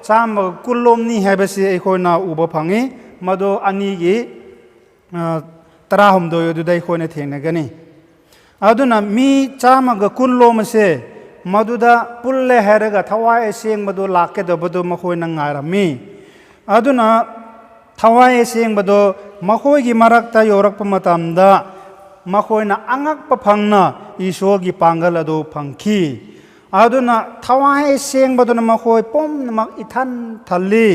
ꯆꯥꯝꯃꯒ ꯀꯨꯟꯂꯣꯝꯅꯤ ꯍꯥꯏꯕꯁꯤ ꯑꯩꯈꯣꯏꯅ ꯎꯕ ꯐꯪꯉꯤ꯫ ꯃꯗꯨ ꯑꯅꯤꯒꯤ, ꯑ, ꯇꯔꯥꯍꯨꯝꯗꯣꯏ ꯑꯗꯨꯗ ꯑꯩꯈꯣꯏꯅ ꯊꯦꯡꯅꯒꯅꯤ꯫ ꯑꯗꯨꯅ ꯃꯤ ꯆꯥꯝꯃꯒ ꯀꯨꯟꯂꯣꯝ ꯑꯁꯦ ꯃꯗꯨꯗ ꯄꯨꯜꯂꯦ ꯍꯥꯏꯔꯒ ꯊꯋꯥꯏ ꯑꯁꯦꯡꯕꯗꯨ ꯂꯥꯛꯀꯗꯕꯗꯨ ꯃꯈꯣꯏꯅ ꯉꯥꯏꯔꯝꯃꯤ꯫ ꯑꯗꯨꯅ ꯊꯋꯥꯏ ꯑꯁꯦꯡꯕꯗꯣ ꯃꯈꯣꯏꯒꯤ ꯃꯔꯛꯇ ꯌꯧꯔꯛꯄ ꯃꯇꯝꯗ ꯃꯈꯣꯏꯅ ꯑꯉꯛꯄ ꯐꯪꯅ ꯏꯁꯣꯔꯒꯤ ꯄꯥꯡꯒꯜ ꯑꯗꯨ ꯐꯪꯈꯤ꯫ ꯑꯗꯨꯅ ꯊꯋꯥꯏ ꯑꯁꯦꯡꯕꯗꯨꯅ ꯃꯈꯣꯏ ꯄꯨꯝꯅꯃꯛ ꯏꯊꯟ ꯊꯜꯂꯤ꯫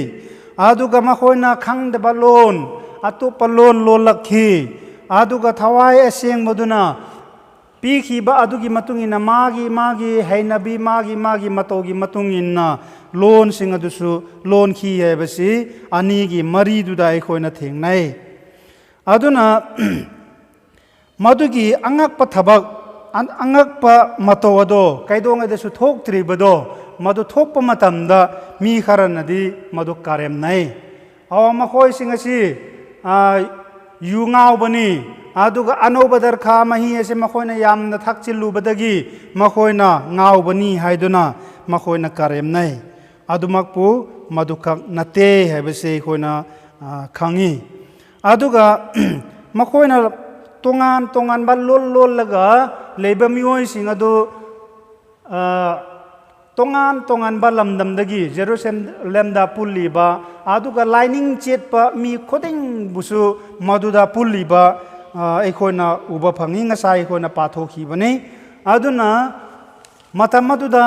ꯑꯗꯨꯒ ꯃꯈꯣꯏꯅ ꯈꯪꯗꯕ ꯂꯣꯟ, ꯑꯇꯣꯞꯄ ꯂꯣꯟ ꯂꯣꯜꯂꯛꯈꯤ꯫ ꯑꯗꯨꯒ ꯊꯋꯥꯏ ꯑꯁꯦꯡꯕꯗꯨꯅ ꯄꯤꯈꯤꯕ ꯑꯗꯨꯒꯤ ꯃꯇꯨꯡ ꯏꯟꯅ ꯃꯥꯒꯤ, ꯃꯥꯒꯤ ꯍꯩꯅꯕꯤ, ꯃꯥꯒꯤ, ꯃꯥꯒꯤ ꯃꯇꯧꯒꯤ ꯃꯇꯨꯡ ꯏꯟꯅ ꯂꯣꯟꯁꯤꯡ ꯑꯗꯨꯁꯨ ꯂꯣꯟꯈꯤ ꯍꯥꯏꯕꯁꯤ ꯑꯅꯤꯒꯤ ꯃꯔꯤꯗꯨꯗ ꯑꯩꯈꯣꯏꯅ ꯊꯦꯡꯅꯩ꯫ ꯑꯗꯨꯅ ꯃꯗꯨꯒꯤ ꯑꯉꯛꯄ ꯊꯕꯛ, ꯑ-, ꯑꯉꯛꯄ ꯃꯇꯧ ꯑꯗꯣ ꯀꯩꯗꯧꯉꯩꯗꯁꯨ ꯊꯣꯛꯇ꯭ꯔꯤꯕꯗꯣ, ꯃꯗꯨ ꯊꯣꯛꯄ ꯃꯇꯝꯗ ꯃꯤ ꯈꯔꯅꯗꯤ ꯃꯗꯨ ꯀꯔꯦꯝꯅꯩ꯫ ꯑꯣ, ꯃꯈꯣꯏꯁꯤꯡ ꯑꯁꯤ, ꯑ, ꯌꯨ ꯉꯥꯎꯕꯅꯤ, ꯑꯗꯨꯒ ꯑꯅꯧꯕ ꯗꯔꯈꯥ ꯃꯍꯤ ꯑꯁꯤ ꯃꯈꯣꯏꯅ ꯌꯥꯝꯅ ꯊꯛꯆꯤꯜꯂꯨꯕꯗꯒꯤ ꯃꯈꯣꯏꯅ ꯉꯥꯎꯕꯅꯤ ꯍꯥꯏꯗꯨꯅ ꯃꯈꯣꯏꯅ ꯀꯔꯦꯝꯅꯩ꯫ ꯑꯗꯨꯃꯛꯄꯨ ꯃꯗꯨꯈꯛ ꯅꯠꯇꯦ ꯍꯥꯏꯕꯁꯤ ꯑꯩꯈꯣꯏꯅ, ꯑ, ꯈꯪꯉꯤ꯫ ꯑꯗꯨꯒ ꯃꯈꯣꯏꯅ ꯇꯣꯉꯥꯟ ꯇꯣꯉꯥꯟꯕ ꯂꯣꯜ ꯂꯣꯜꯂꯒ ꯂꯩꯕ ꯃꯤꯑꯣꯏꯁꯤꯡ ꯑꯗꯨ, ꯑ, ꯇꯣꯉꯥꯟ ꯇꯣꯉꯥꯟꯕ ꯂꯝꯗꯝꯗꯒꯤ, ꯖꯦꯔꯨꯁꯂꯦꯝꯗ ꯄꯨꯜꯂꯤꯕ, ꯑꯗꯨꯒ ꯂꯥꯏꯅꯤꯡ ꯆꯦꯠꯄ ꯃꯤ ꯈꯨꯗꯤꯡꯕꯨꯁꯨ ꯃꯗꯨꯗ ꯄꯨꯜꯂꯤꯕ, ꯑ, ꯑꯩꯈꯣꯏꯅ ꯎꯕ ꯐꯪꯉꯤ꯫ ꯉꯁꯥꯏ ꯑꯩꯈꯣꯏꯅ ꯄꯥꯊꯣꯛꯈꯤꯕꯅꯤ꯫ ꯑꯗꯨꯅ ꯃꯇꯝ ꯑꯗꯨꯗ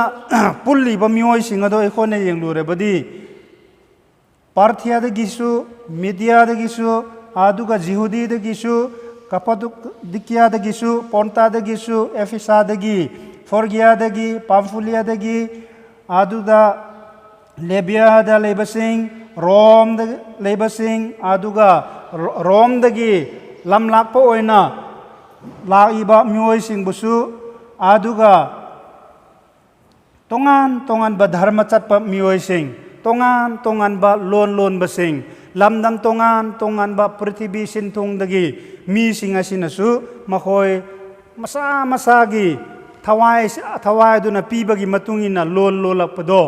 ꯄꯨꯜꯂꯤꯕ ꯃꯤꯑꯣꯏꯁꯤꯡ ꯑꯗꯨ ꯑꯩꯈꯣꯏꯅ ꯌꯦꯡꯂꯨꯔꯕꯗꯤ, ꯄꯥꯔꯊꯤꯌꯥꯗꯒꯤꯁꯨ, ꯃꯤꯗꯤꯌꯥꯗꯒꯤꯁꯨ, ꯑꯗꯨꯒ ꯖꯤꯍꯨꯗꯤꯗꯒꯤꯁꯨ, ꯀꯄꯥꯗꯨꯀꯤꯌꯥꯗꯒꯤꯁꯨ, ꯄꯣꯟꯇꯥꯗꯒꯤꯁꯨ, ꯑꯦꯐꯤꯁꯥꯗꯒꯤ, ꯐꯣꯔꯒꯤꯌꯥꯗꯒꯤ, ꯄꯥꯝꯐꯨꯂꯤꯌꯥꯗꯒꯤ, ꯑꯗꯨꯒ ꯂꯦꯕꯤꯌꯥꯗ ꯂꯩꯕꯁꯤꯡ, ꯔꯣꯝꯗ ꯂꯩꯕꯁꯤꯡ, ꯑꯗꯨꯒ ꯔꯣ-, ꯔꯣꯝꯗꯒꯤ ꯂꯝ ꯂꯥꯛꯄ ꯑꯣꯏꯅ ꯂꯥꯛꯏꯕ ꯃꯤꯑꯣꯏꯁꯤꯡꯕꯨꯁꯨ, ꯑꯗꯨꯒ ꯇꯣꯉꯥꯟ ꯇꯣꯉꯥꯟꯕ ꯙꯔꯃ ꯆꯠꯄ ꯃꯤꯑꯣꯏꯁꯤꯡ, ꯇꯣꯉꯥꯟ ꯇꯣꯉꯥꯟꯕ ꯂꯣꯟ ꯂꯣꯟꯕꯁꯤꯡ, ꯂꯝꯗꯝ ꯇꯣꯉꯥꯟ ꯇꯣꯉꯥꯟꯕ ꯄ꯭ꯔꯤꯊꯤꯕꯤ ꯁꯤꯟꯊꯨꯡꯗꯒꯤ ꯃꯤꯁꯤꯡ ꯑꯁꯤꯅꯁꯨ ꯃꯈꯣꯏ ꯃꯁꯥ ꯃꯁꯥꯒꯤ ꯊꯋꯥꯏ, ꯊꯋꯥꯏ ꯑꯗꯨꯅ ꯄꯤꯕꯒꯤ ꯃꯇꯨꯡ ꯏꯟꯅ ꯂꯣꯟ ꯂꯣꯜꯂꯛꯄꯗꯣ,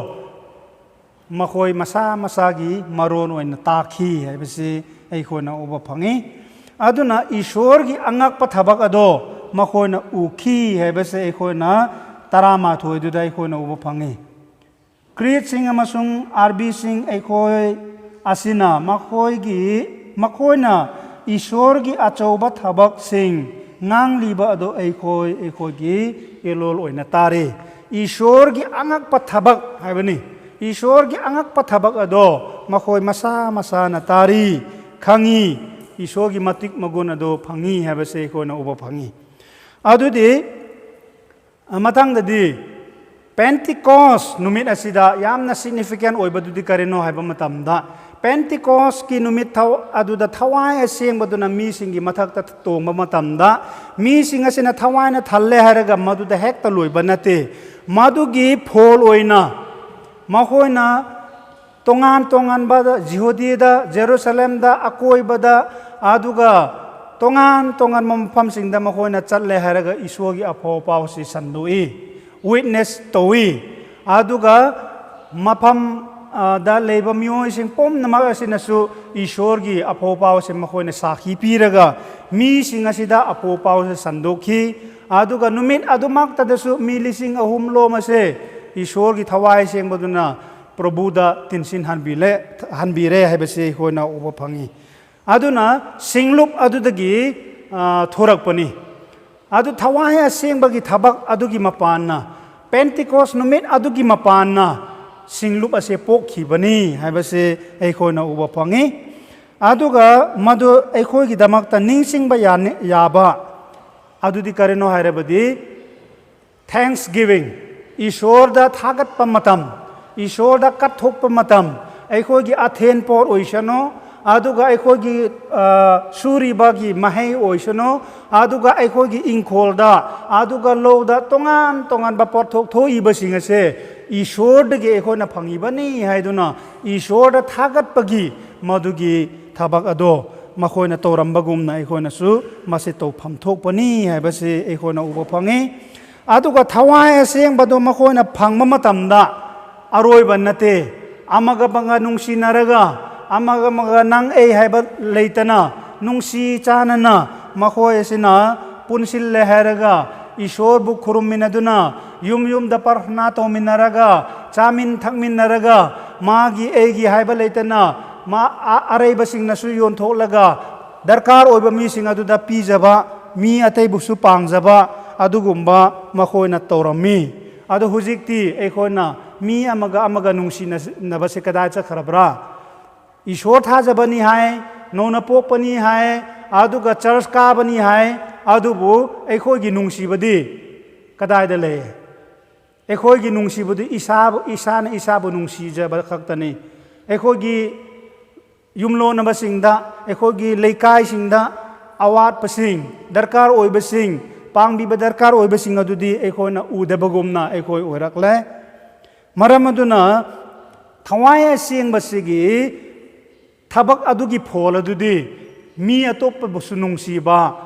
ꯃꯈꯣꯏ ꯃꯁꯥ ꯃꯁꯥꯒꯤ ꯃꯔꯣꯟ ꯑꯣꯏꯅ ꯇꯥꯈꯤ ꯍꯥꯏꯕꯁꯤ ꯑꯩꯈꯣꯏꯅ ꯎꯕ ꯐꯪꯉꯤ꯫ ꯑꯗꯨꯅ ꯏꯁꯣꯔꯒꯤ ꯑꯉꯛꯄ ꯊꯕꯛ ꯑꯗꯣ ꯃꯈꯣꯏꯅ ꯎꯈꯤ ꯍꯥꯏꯕꯁꯦ ꯑꯩꯈꯣꯏꯅ ꯇꯔꯥꯃꯥꯊꯣꯏꯗꯨꯗ ꯑꯩꯈꯣꯏꯅ ꯎꯕ ꯐꯪꯉꯤ꯫ ꯀ꯭ꯔꯤꯠꯁꯤꯡ ꯑꯃꯁꯨꯡ ꯑꯥꯔꯕꯤꯁꯤꯡ ꯑꯩꯈꯣꯏ ꯑꯁꯤꯅ ꯃꯈꯣꯏꯒꯤ, ꯃꯈꯣꯏꯅ ꯏꯁꯣꯔꯒꯤ ꯑꯆꯧꯕ ꯊꯕꯛꯁꯤꯡ ꯉꯥꯡꯂꯤꯕ ꯑꯗꯨ ꯑꯩꯈꯣꯏ, ꯑꯩꯈꯣꯏꯒꯤ ꯏꯂꯣꯜ ꯑꯣꯏꯅ ꯇꯥꯔꯤ꯫ ꯏꯁꯣꯔꯒꯤ ꯑꯉꯛꯄ ꯊꯕꯛ ꯍꯥꯏꯕꯅꯤ꯫ ꯏꯁꯣꯔꯒꯤ ꯑꯉꯛꯄ ꯊꯕꯛ ꯑꯗꯣ ꯃꯈꯣꯏ ꯃꯁꯥ ꯃꯁꯥꯅ ꯇꯥꯔꯤ, ꯈꯪꯉꯤ, ꯏꯁꯣꯔꯒꯤ ꯃꯇꯤꯛ ꯃꯒꯨꯟ ꯑꯗꯨ ꯐꯪꯉꯤ ꯍꯥꯏꯕꯁꯦ ꯑꯩꯈꯣꯏꯅ ꯎꯕ ꯐꯪꯉꯤ꯫ ꯑꯗꯨꯗꯤ ꯃꯊꯪꯗꯗꯤ Pentecost ꯅꯨꯃꯤꯠ ꯑꯁꯤꯗ ꯌꯥꯝꯅ significant ꯑꯣꯏꯕꯗꯨꯗꯤ ꯀꯔꯤꯅꯣ ꯍꯥꯏꯕ ꯃꯇꯝꯗ, Pentecost ꯀꯤ ꯅꯨꯃꯤꯠ ꯊꯧ-, ꯑꯗꯨꯗ ꯊꯋꯥꯏ ꯑꯁꯦꯡꯕꯗꯨꯅ ꯃꯤꯁꯤꯡꯒꯤ ꯃꯊꯛꯇ ꯇꯣꯡꯕ ꯃꯇꯝꯗ, ꯃꯤꯁꯤꯡ ꯑꯁꯤꯅ ꯊꯋꯥꯏꯅ ꯊꯜꯂꯦ ꯍꯥꯏꯔꯒ ꯃꯗꯨꯗ ꯍꯦꯛꯇ ꯂꯣꯏꯕ ꯅꯠꯇꯦ꯫ ꯃꯗꯨꯒꯤ ꯐꯣꯜ ꯑꯣꯏꯅ ꯃꯈꯣꯏꯅ ꯇꯣꯉꯥꯟ ꯇꯣꯉꯥꯟꯕꯗ, ꯖꯤꯍꯨꯗꯤꯗ, ꯖꯦꯔꯨꯁꯂꯦꯝꯗ, ꯑꯀꯣꯏꯕꯗ, ꯑꯗꯨꯒ ꯇꯣꯉꯥꯟ ꯇꯣꯉꯥꯟꯕ ꯃꯐꯝꯁꯤꯡꯗ ꯃꯈꯣꯏꯅ ꯆꯠꯂꯦ ꯍꯥꯏꯔꯒ ꯏꯁꯣꯔꯒꯤ ꯑꯐꯥꯎ ꯄꯥꯎꯁꯤ ꯁꯟꯗꯣꯛꯏ, witness ꯇꯧꯏ꯫ ꯑꯗꯨꯒ ꯃꯐꯝ, ꯑ, ꯗ ꯂꯩꯕ ꯃꯤꯑꯣꯏꯁꯤꯡ ꯄꯨꯝꯅꯃꯛ ꯑꯁꯤꯅꯁꯨ ꯏꯁꯣꯔꯒꯤ ꯑꯐꯥꯎ ꯄꯥꯎꯁꯦ ꯃꯈꯣꯏꯅ ꯁꯥꯈꯤ ꯄꯤꯔꯒ ꯃꯤꯁꯤꯡ ꯑꯁꯤꯗ ꯑꯐꯥꯎ ꯄꯥꯎꯁꯦ ꯁꯟꯗꯣꯛꯈꯤ꯫ ꯑꯗꯨꯒ ꯅꯨꯃꯤꯠ ꯑꯗꯨꯃꯛꯇꯗꯁꯨ ꯃꯤ ꯂꯤꯁꯤꯡ ꯑꯍꯨꯝ ꯂꯣꯝ ꯑꯁꯦ ꯏꯁꯣꯔꯒꯤ ꯊꯋꯥꯏ ꯁꯦꯡꯕꯗꯨꯅ ꯄ꯭ꯔꯚꯨꯗ ꯇꯤꯟꯁꯤꯟ ꯍꯟꯕꯤꯂꯦ-, ꯍꯟꯕꯤꯔꯦ ꯍꯥꯏꯕꯁꯤ ꯑꯩꯈꯣꯏꯅ ꯎꯕ ꯐꯪꯉꯤ꯫ ꯑꯗꯨꯅ ꯁꯤꯡꯂꯨꯞ ꯑꯗꯨꯗꯒꯤ, ꯑ, ꯊꯣꯔꯛꯄꯅꯤ꯫ ꯑꯗꯨ ꯊꯋꯥꯏ ꯑꯁꯦꯡꯕꯒꯤ ꯊꯕꯛ ꯑꯗꯨꯒꯤ ꯃꯄꯥꯟꯅ, Pentecost ꯅꯨꯃꯤꯠ ꯑꯗꯨꯒꯤ ꯃꯄꯥꯟꯅ ꯁꯤꯡꯂꯨꯞ ꯑꯁꯦ ꯄꯣꯛꯈꯤꯕꯅꯤ ꯍꯥꯏꯕꯁꯦ ꯑꯩꯈꯣꯏꯅ ꯎꯕ ꯐꯪꯉꯤ꯫ ꯑꯗꯨꯒ ꯃꯗꯨ ꯑꯩꯈꯣꯏꯒꯤꯗꯃꯛꯇ ꯅꯤꯡꯁꯤꯡꯕ ꯌꯥꯅꯤ-, ꯌꯥꯕ ꯑꯗꯨꯗꯤ ꯀꯔꯤꯅꯣ ꯍꯥꯏꯔꯕꯗꯤ, Thanksgiving, ꯏꯁꯣꯔꯗ ꯊꯥꯒꯠꯄ ꯃꯇꯝ, ꯏꯁꯣꯔꯗ ꯀꯠꯊꯣꯛꯄ ꯃꯇꯝ, ꯑꯩꯈꯣꯏꯒꯤ ꯑꯊꯦꯟ ꯄꯣꯠ ꯑꯣꯏꯁꯅꯨ, ꯑꯗꯨꯒ ꯑꯩꯈꯣꯏꯒꯤ, ꯑ, ꯁꯨꯔꯤꯕꯒꯤ ꯃꯍꯩ ꯑꯣꯏꯁꯅꯨ, ꯑꯗꯨꯒ ꯑꯩꯈꯣꯏꯒꯤ ꯏꯪꯈꯣꯜꯗ, ꯑꯗꯨꯒ ꯂꯧꯗ ꯇꯣꯉꯥꯟ ꯇꯣꯉꯥꯟꯕ ꯄꯣꯠꯊꯣꯛ ꯊꯣꯛꯏꯕꯁꯤꯡ ꯑꯁꯦ ꯏꯁꯣꯔꯗꯒꯤ ꯑꯩꯈꯣꯏꯅ ꯐꯪꯉꯤꯕꯅꯤ ꯍꯥꯏꯗꯨꯅ ꯏꯁꯣꯔꯗ ꯊꯥꯒꯠꯄꯒꯤ ꯃꯗꯨꯒꯤ ꯊꯕꯛ ꯑꯗꯣ ꯃꯈꯣꯏꯅ ꯇꯧꯔꯝꯕꯒꯨꯝꯅ ꯑꯩꯈꯣꯏꯅꯁꯨ ꯃꯁꯤ ꯇꯧꯐꯝ ꯊꯣꯛꯄꯅꯤ ꯍꯥꯏꯕꯁꯤ ꯑꯩꯈꯣꯏꯅ ꯎꯕ ꯐꯪꯉꯤ꯫ ꯑꯗꯨꯒ ꯊꯋꯥꯏ ꯑꯁꯦꯡꯕꯗꯣ ꯃꯈꯣꯏꯅ ꯐꯪꯕ ꯃꯇꯝꯗ ꯑꯔꯣꯏꯕ ꯅꯠꯇꯦ, ꯑꯃꯒ ꯑꯃꯒ ꯅꯨꯡꯁꯤꯅꯔꯒ, ꯑꯃꯒ ꯑꯃꯒ ꯅꯪ ꯑꯩ ꯍꯥꯏꯕ ꯂꯩꯇꯅ, ꯅꯨꯡꯁꯤ ꯆꯥꯟꯅꯅ ꯃꯈꯣꯏ ꯑꯁꯤꯅ ꯄꯨꯟꯁꯤꯜꯂꯦ ꯍꯥꯏꯔꯒ, ꯏꯁꯣꯔꯕꯨ ꯈꯨꯔꯨꯝꯃꯤꯟꯅꯗꯨꯅ, ꯌꯨꯝ ꯌꯨꯝꯗ ꯄ꯭ꯔꯥꯔꯊꯅꯥ ꯇꯧꯃꯤꯟꯅꯔꯒ, ꯆꯥꯃꯤꯟ ꯊꯛꯃꯤꯟꯅꯔꯒ, ꯃꯥꯒꯤ ꯑꯩꯒꯤ ꯍꯥꯏꯕ ꯂꯩꯇꯅ, ꯃꯥ ꯑ-, ꯑꯔꯩꯕꯁꯤꯡꯅꯁꯨ ꯌꯣꯟꯊꯣꯛꯂꯒ, ꯗꯔꯀꯥꯔ ꯑꯣꯏꯕ ꯃꯤꯁꯤꯡ ꯑꯗꯨꯗ ꯄꯤꯖꯕ, ꯃꯤ ꯑꯇꯩꯕꯨꯁꯨ ꯄꯥꯡꯖꯕ, ꯑꯗꯨꯒꯨꯝꯕ ꯃꯈꯣꯏꯅ ꯇꯧꯔꯝꯃꯤ꯫ ꯑꯗꯣ ꯍꯧꯖꯤꯛꯇꯤ ꯑꯩꯈꯣꯏꯅ ꯃꯤ ꯑꯃꯒ ꯑꯃꯒ ꯅꯨꯡꯁꯤꯅꯕꯁꯦ ꯀꯗꯥꯏ ꯆꯠꯈ꯭ꯔꯕ꯭ꯔꯥ? ꯏꯁꯣꯔ ꯊꯥꯖꯕꯅꯤ ꯍꯥꯏ, ꯅꯧꯅ ꯄꯣꯛꯄꯅꯤ ꯍꯥꯏ, ꯑꯗꯨꯒ ꯆꯔꯆ ꯀꯥꯕꯅꯤ ꯍꯥꯏ, ꯑꯗꯨꯕꯨ ꯑꯩꯈꯣꯏꯒꯤ ꯅꯨꯡꯁꯤꯕꯗꯤ ꯀꯗꯥꯏꯗ ꯂꯩ? ꯑꯩꯈꯣꯏꯒꯤ ꯅꯨꯡꯁꯤꯕꯗꯤ ꯏꯁꯥꯕꯨ, ꯏꯁꯥꯅ ꯏꯁꯥꯕꯨ ꯅꯨꯡꯁꯤꯖꯕ ꯈꯛꯇꯅꯤ꯫ ꯑꯩꯈꯣꯏꯒꯤ ꯌꯨꯝꯂꯣꯟꯅꯕꯁꯤꯡꯗ, ꯑꯩꯈꯣꯏꯒꯤ ꯂꯩꯀꯥꯏꯁꯤꯡꯗ ꯑꯋꯥꯠꯄꯁꯤꯡ, ꯗꯔꯀꯥꯔ ꯑꯣꯏꯕꯁꯤꯡ, ꯄꯥꯡꯕꯤꯕ ꯗꯔꯀꯥꯔ ꯑꯣꯏꯕꯁꯤꯡ ꯑꯗꯨꯗꯤ ꯑꯩꯈꯣꯏꯅ ꯎꯗꯕꯒꯨꯝꯅ ꯑꯩꯈꯣꯏ ꯑꯣꯏꯔꯛꯂꯦ꯫ ꯃꯔꯝ ꯑꯗꯨꯅ ꯊꯋꯥꯏ ꯑꯁꯦꯡꯕꯁꯤꯒꯤ ꯊꯕꯛ ꯑꯗꯨꯒꯤ ꯐꯣꯜ ꯑꯗꯨꯗꯤ ꯃꯤ ꯑꯇꯣꯞꯄꯕꯨꯁꯨ ꯅꯨꯡꯁꯤꯕ,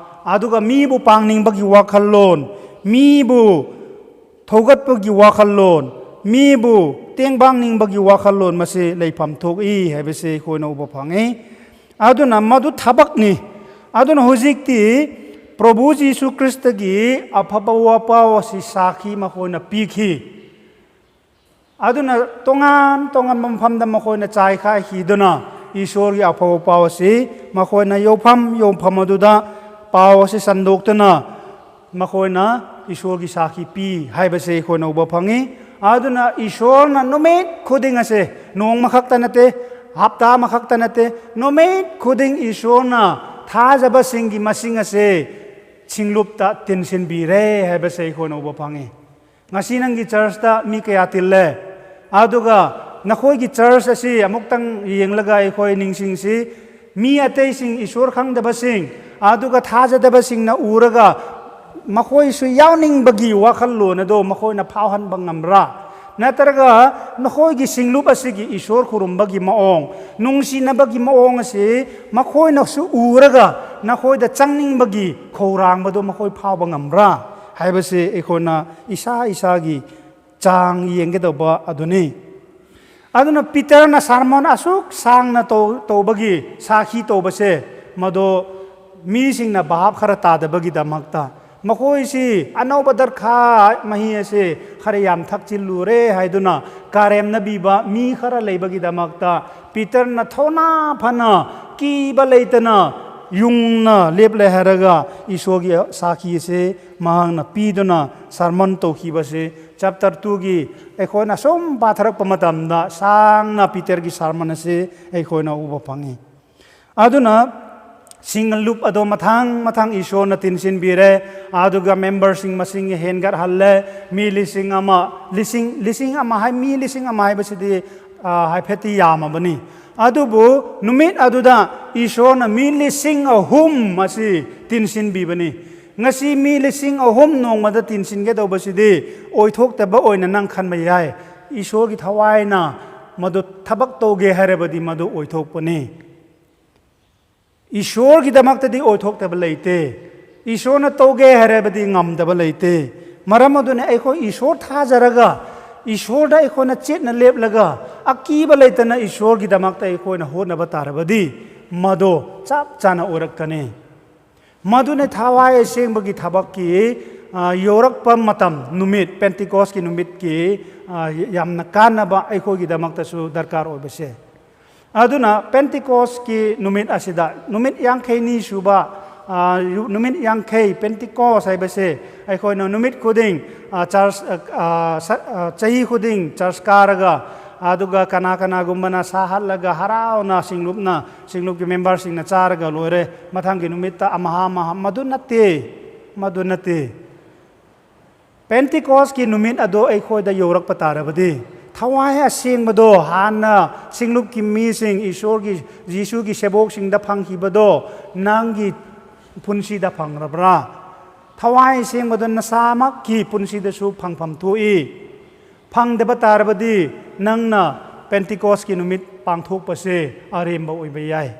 ꯑꯗꯨꯒ ꯃꯤꯕꯨ ꯄꯥꯡꯅꯤꯡꯕꯒꯤ ꯋꯥꯈꯜꯂꯣꯟ, ꯃꯤꯕꯨ ꯊꯧꯒꯠꯄꯒꯤ ꯋꯥꯈꯜꯂꯣꯟ, ꯃꯤꯕꯨ ꯇꯦꯡꯕꯥꯡꯅꯤꯡꯕꯒꯤ ꯋꯥꯈꯜꯂꯣꯟ, ꯃꯁꯤ ꯂꯩꯐꯝ ꯊꯣꯛꯏ ꯍꯥꯏꯕꯁꯤ ꯑꯩꯈꯣꯏꯅ ꯎꯕ ꯐꯪꯏ꯫ ꯑꯗꯨꯅ ꯃꯗꯨ ꯊꯕꯛꯅꯤ꯫ ꯑꯗꯨꯅ ꯍꯧꯖꯤꯛꯇꯤ ꯄ꯭ꯔꯚꯨ ꯖꯤꯁꯨ ꯈ꯭ꯔꯤꯁꯇꯒꯤ ꯑꯐꯕ ꯋꯥꯄꯥꯎ ꯑꯁꯤ ꯁꯥꯈꯤ ꯃꯈꯣꯏꯅ ꯄꯤꯈꯤ꯫ ꯑꯗꯨꯅ ꯇꯣꯉꯥꯟ ꯇꯣꯉꯥꯟꯕ ꯃꯐꯝꯗ ꯃꯈꯣꯏꯅ ꯆꯥꯏꯈꯥꯏꯈꯤꯗꯨꯅ, ꯏꯁꯣꯔꯒꯤ ꯑꯐꯕ ꯄꯥꯎ ꯑꯁꯤ ꯃꯈꯣꯏꯅ ꯌꯧꯐꯝ ꯌꯧꯐꯝ ꯑꯗꯨꯗ ꯄꯥꯎ ꯑꯁꯤ ꯁꯟꯗꯣꯛꯇꯨꯅ ꯃꯈꯣꯏꯅ ꯏꯁꯣꯔꯒꯤ ꯁꯥꯈꯤ ꯄꯤ ꯍꯥꯏꯕꯁꯦ ꯑꯩꯈꯣꯏꯅ ꯎꯕ ꯐꯪꯉꯤ꯫ ꯑꯗꯨꯅ ꯏꯁꯣꯔꯅ ꯅꯨꯃꯤꯠ ꯈꯨꯗꯤꯡ ꯑꯁꯦ, ꯅꯣꯡꯃ ꯈꯛꯇ ꯅꯠꯇꯦ, ꯍꯞꯇꯥ ꯑꯃꯈꯛꯇ ꯅꯠꯇꯦ, ꯅꯨꯃꯤꯠ ꯈꯨꯗꯤꯡ ꯏꯁꯣꯔꯅ ꯊꯥꯖꯕꯁꯤꯡꯒꯤ ꯃꯁꯤꯡ ꯑꯁꯦ ꯁꯤꯡꯂꯨꯞꯇ ꯇꯤꯟꯁꯤꯟꯕꯤꯔꯦ ꯍꯥꯏꯕꯁꯦ ꯑꯩꯈꯣꯏꯅ ꯎꯕ ꯐꯪꯉꯤ꯫ ꯉꯁꯤ ꯅꯪꯒꯤ ꯆꯔꯆꯇ ꯃꯤ ꯀꯌꯥ ꯇꯤꯜꯂꯦ? ꯑꯗꯨꯒ ꯅꯈꯣꯏꯒꯤ ꯆꯔꯆ ꯑꯁꯤ ꯑꯃꯨꯛꯇꯪ ꯌꯦꯡꯂꯒ ꯑꯩꯈꯣꯏ ꯅꯤꯡꯁꯤꯡꯁꯤ꯫ ꯃꯤ ꯑꯇꯩꯁꯤꯡ, ꯏꯁꯣꯔ ꯈꯪꯗꯕꯁꯤꯡ, ꯑꯗꯨꯒ ꯊꯥꯖꯗꯕꯁꯤꯡꯅ ꯎꯔꯒ ꯃꯈꯣꯏꯁꯨ ꯌꯥꯎꯅꯤꯡꯕꯒꯤ ꯋꯥꯈꯜꯂꯣꯟ ꯑꯗꯣ ꯃꯈꯣꯏꯅ ꯐꯥꯎꯍꯟꯕ ꯉꯝꯕ꯭ꯔꯥ? ꯅꯠꯇ꯭ꯔꯒ ꯅꯈꯣꯏꯒꯤ ꯁꯤꯡꯂꯨꯞ ꯑꯁꯤꯒꯤ ꯏꯁꯣꯔ ꯈꯨꯔꯨꯝꯕꯒꯤ ꯃꯑꯣꯡ, ꯅꯨꯡꯁꯤꯅꯕꯒꯤ ꯃꯑꯣꯡ ꯑꯁꯤ ꯃꯈꯣꯏꯅꯁꯨ ꯎꯔꯒ ꯅꯈꯣꯏꯗ ꯆꯪꯅꯤꯡꯕꯒꯤ ꯈꯧꯔꯥꯡꯕꯗꯣ ꯃꯈꯣꯏ ꯐꯥꯎꯕ ꯉꯝꯕ꯭ꯔꯥ ꯍꯥꯏꯕꯁꯤ ꯑꯩꯈꯣꯏꯅ ꯏꯁꯥ ꯏꯁꯥꯒꯤ ꯆꯥꯡ ꯌꯦꯡꯒꯗꯧꯕ ꯑꯗꯨꯅꯤ꯫ ꯑꯗꯨꯅ ꯄꯤꯇꯔꯅ ꯁꯥꯔꯃꯣꯟ ꯑꯁꯨꯛ ꯁꯥꯡꯅ ꯇꯧ-, ꯇꯧꯕꯒꯤ, ꯁꯥꯈꯤ ꯇꯧꯕꯁꯦ, ꯃꯗꯣ ꯃꯤꯁꯤꯡꯅ ꯚꯥꯞ ꯈꯔ ꯇꯥꯗꯕꯒꯤꯗꯃꯛꯇ, ꯃꯈꯣꯏꯁꯤ ꯑꯅꯧꯕ ꯗꯔꯈꯥ ꯃꯍꯤ ꯑꯁꯦ ꯈꯔ ꯌꯥꯝ ꯊꯛꯆꯤꯜꯂꯨꯔꯦ ꯍꯥꯏꯗꯨꯅ ꯀꯥꯔꯦꯝꯅꯕꯤꯕ ꯃꯤ ꯈꯔ ꯂꯩꯕꯒꯤꯗꯃꯛꯇ, ꯄꯤꯇꯔꯅ ꯊꯧꯅꯥ ꯐꯅ, ꯀꯤꯕ ꯂꯩꯇꯅ, ꯌꯨꯡꯅ ꯂꯦꯞꯂꯦ ꯍꯥꯏꯔꯒ ꯏꯁꯣꯔꯒꯤ ꯁꯥꯈꯤ ꯑꯁꯦ ꯃꯍꯥꯛꯅ ꯄꯤꯗꯨꯅ ꯁꯥꯔꯃꯟ ꯇꯧꯈꯤꯕꯁꯦ, ꯆꯦꯞꯇꯔ ꯇꯨꯒꯤ ꯑꯩꯈꯣꯏꯅ ꯁꯨꯝ ꯄꯥꯊꯔꯛꯄ ꯃꯇꯝꯗ ꯁꯥꯡꯅ ꯄꯤꯇꯔꯒꯤ ꯁꯥꯔꯃꯟ ꯑꯁꯤ ꯑꯩꯈꯣꯏꯅ ꯎꯕ ꯐꯪꯉꯤ꯫ ꯑꯗꯨꯅ ꯁꯤꯡꯂꯨꯞ ꯑꯗꯣ ꯃꯊꯪ ꯃꯊꯪ ꯏꯁꯣꯔꯅ ꯇꯤꯟꯁꯤꯟꯕꯤꯔꯦ꯫ ꯑꯗꯨꯒ ꯃꯦꯝꯕꯔꯁꯤꯡ ꯃꯁꯤꯡ ꯍꯦꯟꯒꯠꯍꯜꯂꯦ꯫ ꯃꯤ ꯂꯤꯁꯤꯡ ꯑꯃ, ꯂꯤꯁꯤꯡ, ꯂꯤꯁꯤꯡ ꯑꯃ ꯍꯥꯏ, ꯃꯤ ꯂꯤꯁꯤꯡ ꯑꯃ ꯍꯥꯏꯕꯁꯤꯗꯤ, ꯑ, ꯍꯥꯏꯐꯦꯠꯇꯤ ꯌꯥꯝꯃꯕꯅꯤ꯫ ꯑꯗꯨꯕꯨ ꯅꯨꯃꯤꯠ ꯑꯗꯨꯗ ꯏꯁꯣꯔꯅ ꯃꯤ ꯂꯤꯁꯤꯡ ꯑꯍꯨꯝ ꯑꯁꯤ ꯇꯤꯟꯁꯤꯟꯕꯤꯕꯅꯤ꯫ ꯉꯁꯤ ꯃꯤ ꯂꯤꯁꯤꯡ ꯑꯍꯨꯝ ꯅꯣꯡꯃꯗ ꯇꯤꯟꯁꯤꯟꯒꯗꯧꯕꯁꯤꯗꯤ ꯑꯣꯏꯊꯣꯛꯇꯕ ꯑꯣꯏꯅ ꯅꯪ ꯈꯟꯕ ꯌꯥꯏ꯫ ꯏꯁꯣꯔꯒꯤ ꯊꯋꯥꯏꯅ ꯃꯗꯨ ꯊꯕꯛ ꯇꯧꯒꯦ ꯍꯥꯏꯔꯕꯗꯤ ꯃꯗꯨ ꯑꯣꯏꯊꯣꯛꯄꯅꯤ꯫ ꯏꯁꯣꯔꯒꯤꯗꯃꯛꯇꯗꯤ ꯑꯣꯏꯊꯣꯛꯇꯕ ꯂꯩꯇꯦ꯫ ꯏꯁꯣꯔꯅ ꯇꯧꯒꯦ ꯍꯥꯏꯔꯕꯗꯤ ꯉꯝꯗꯕ ꯂꯩꯇꯦ꯫ ꯃꯔꯝ ꯑꯗꯨꯅ ꯑꯩꯈꯣꯏ ꯏꯁꯣꯔ ꯊꯥꯖꯔꯒ, ꯏꯁꯣꯔꯗ ꯑꯩꯈꯣꯏꯅ ꯆꯦꯠꯅ ꯂꯦꯞꯂꯒ, ꯑꯀꯤꯕ ꯂꯩꯇꯅ ꯏꯁꯣꯔꯒꯤꯗꯃꯛꯇ ꯑꯩꯈꯣꯏꯅ ꯍꯣꯠꯅꯕ ꯇꯥꯔꯕꯗꯤ ꯃꯗꯣ ꯆꯞ ꯆꯥꯅ ꯑꯣꯏꯔꯛꯀꯅꯤ꯫ ꯃꯗꯨꯅ ꯊꯋꯥꯏ ꯑꯁꯦꯡꯕꯒꯤ ꯊꯕꯛꯀꯤ, ꯑ, ꯌꯧꯔꯛꯄ ꯃꯇꯝ, ꯅꯨꯃꯤꯠ, ꯄꯦꯟꯇꯤꯀꯣꯁꯀꯤ ꯅꯨꯃꯤꯠꯀꯤ, ꯑ, ꯌꯥꯝꯅ ꯀꯥꯟꯅꯕ ꯑꯩꯈꯣꯏꯒꯤꯗꯃꯛꯇꯁꯨ ꯗꯔꯀꯥꯔ ꯑꯣꯏꯕꯁꯦ꯫ ꯑꯗꯨꯅ ꯄꯦꯟꯇꯤꯀꯣꯁꯀꯤ ꯅꯨꯃꯤꯠ ꯑꯁꯤꯗ, ꯅꯨꯃꯤꯠ ꯌꯥꯡꯈꯩꯅꯤ ꯁꯨꯕ, ꯑ, ꯌꯨ-, ꯅꯨꯃꯤꯠ ꯌꯥꯡꯈꯩ, ꯄꯦꯟꯇꯤꯀꯣꯁ ꯍꯥꯏꯕꯁꯦ ꯑꯩꯈꯣꯏꯅ ꯅꯨꯃꯤꯠ ꯈꯨꯗꯤꯡ, ꯑ, ꯆꯔꯆ, ꯑ, ꯑ, ꯁ-, ꯑ, ꯆꯍꯤ ꯈꯨꯗꯤꯡ ꯆꯔꯆ ꯀꯥꯔꯒ, ꯑꯗꯨꯒ ꯀꯅꯥ ꯀꯅꯥꯒꯨꯝꯕꯅ ꯁꯥ ꯍꯥꯠꯂꯒ ꯍꯔꯥꯎꯅ ꯁꯤꯡꯂꯨꯞꯅ, ꯁꯤꯡꯂꯨꯞꯀꯤ ꯃꯦꯝꯕꯔꯁꯤꯡꯅ ꯆꯥꯔꯒ ꯂꯣꯏꯔꯦ, ꯃꯊꯪꯒꯤ ꯅꯨꯃꯤꯠꯇ ꯑꯃꯍꯥ ꯑꯃꯍꯥ, ꯃꯗꯨ ꯅꯠꯇꯦ, ꯃꯗꯨ ꯅꯠꯇꯦ꯫ ꯄꯦꯟꯇꯤꯀꯣꯁꯀꯤ ꯅꯨꯃꯤꯠ ꯑꯗꯣ ꯑꯩꯈꯣꯏꯗ ꯌꯧꯔꯛꯄ ꯇꯥꯔꯕꯗꯤ, ꯊꯋꯥꯏ ꯑꯁꯦꯡꯕꯗꯣ, ꯍꯥꯟꯅ ꯁꯤꯡꯂꯨꯞꯀꯤ ꯃꯤꯁꯤꯡ, ꯏꯁꯣꯔꯒꯤ, ꯖꯤꯁꯨꯒꯤ ꯁꯦꯕꯣꯛꯁꯤꯡꯗ ꯐꯪꯈꯤꯕꯗꯣ ꯅꯪꯒꯤ ꯄꯨꯟꯁꯤꯗ ꯐꯪꯂꯕ꯭ꯔꯥ? ꯊꯋꯥꯏ ꯑꯁꯦꯡꯕꯗꯣ ꯅꯁꯥꯃꯛꯀꯤ ꯄꯨꯟꯁꯤꯗꯁꯨ ꯐꯪꯐꯝ ꯊꯣꯛꯏ꯫ ꯐꯪꯗꯕ ꯇꯥꯔꯕꯗꯤ ꯅꯪꯅ ꯄꯦꯟꯇꯤꯀꯣꯁꯀꯤ ꯅꯨꯃꯤꯠ ꯄꯥꯡꯊꯣꯛꯄꯁꯦ ꯑꯔꯦꯝꯕ ꯑꯣꯏꯕ ꯌꯥꯏ꯫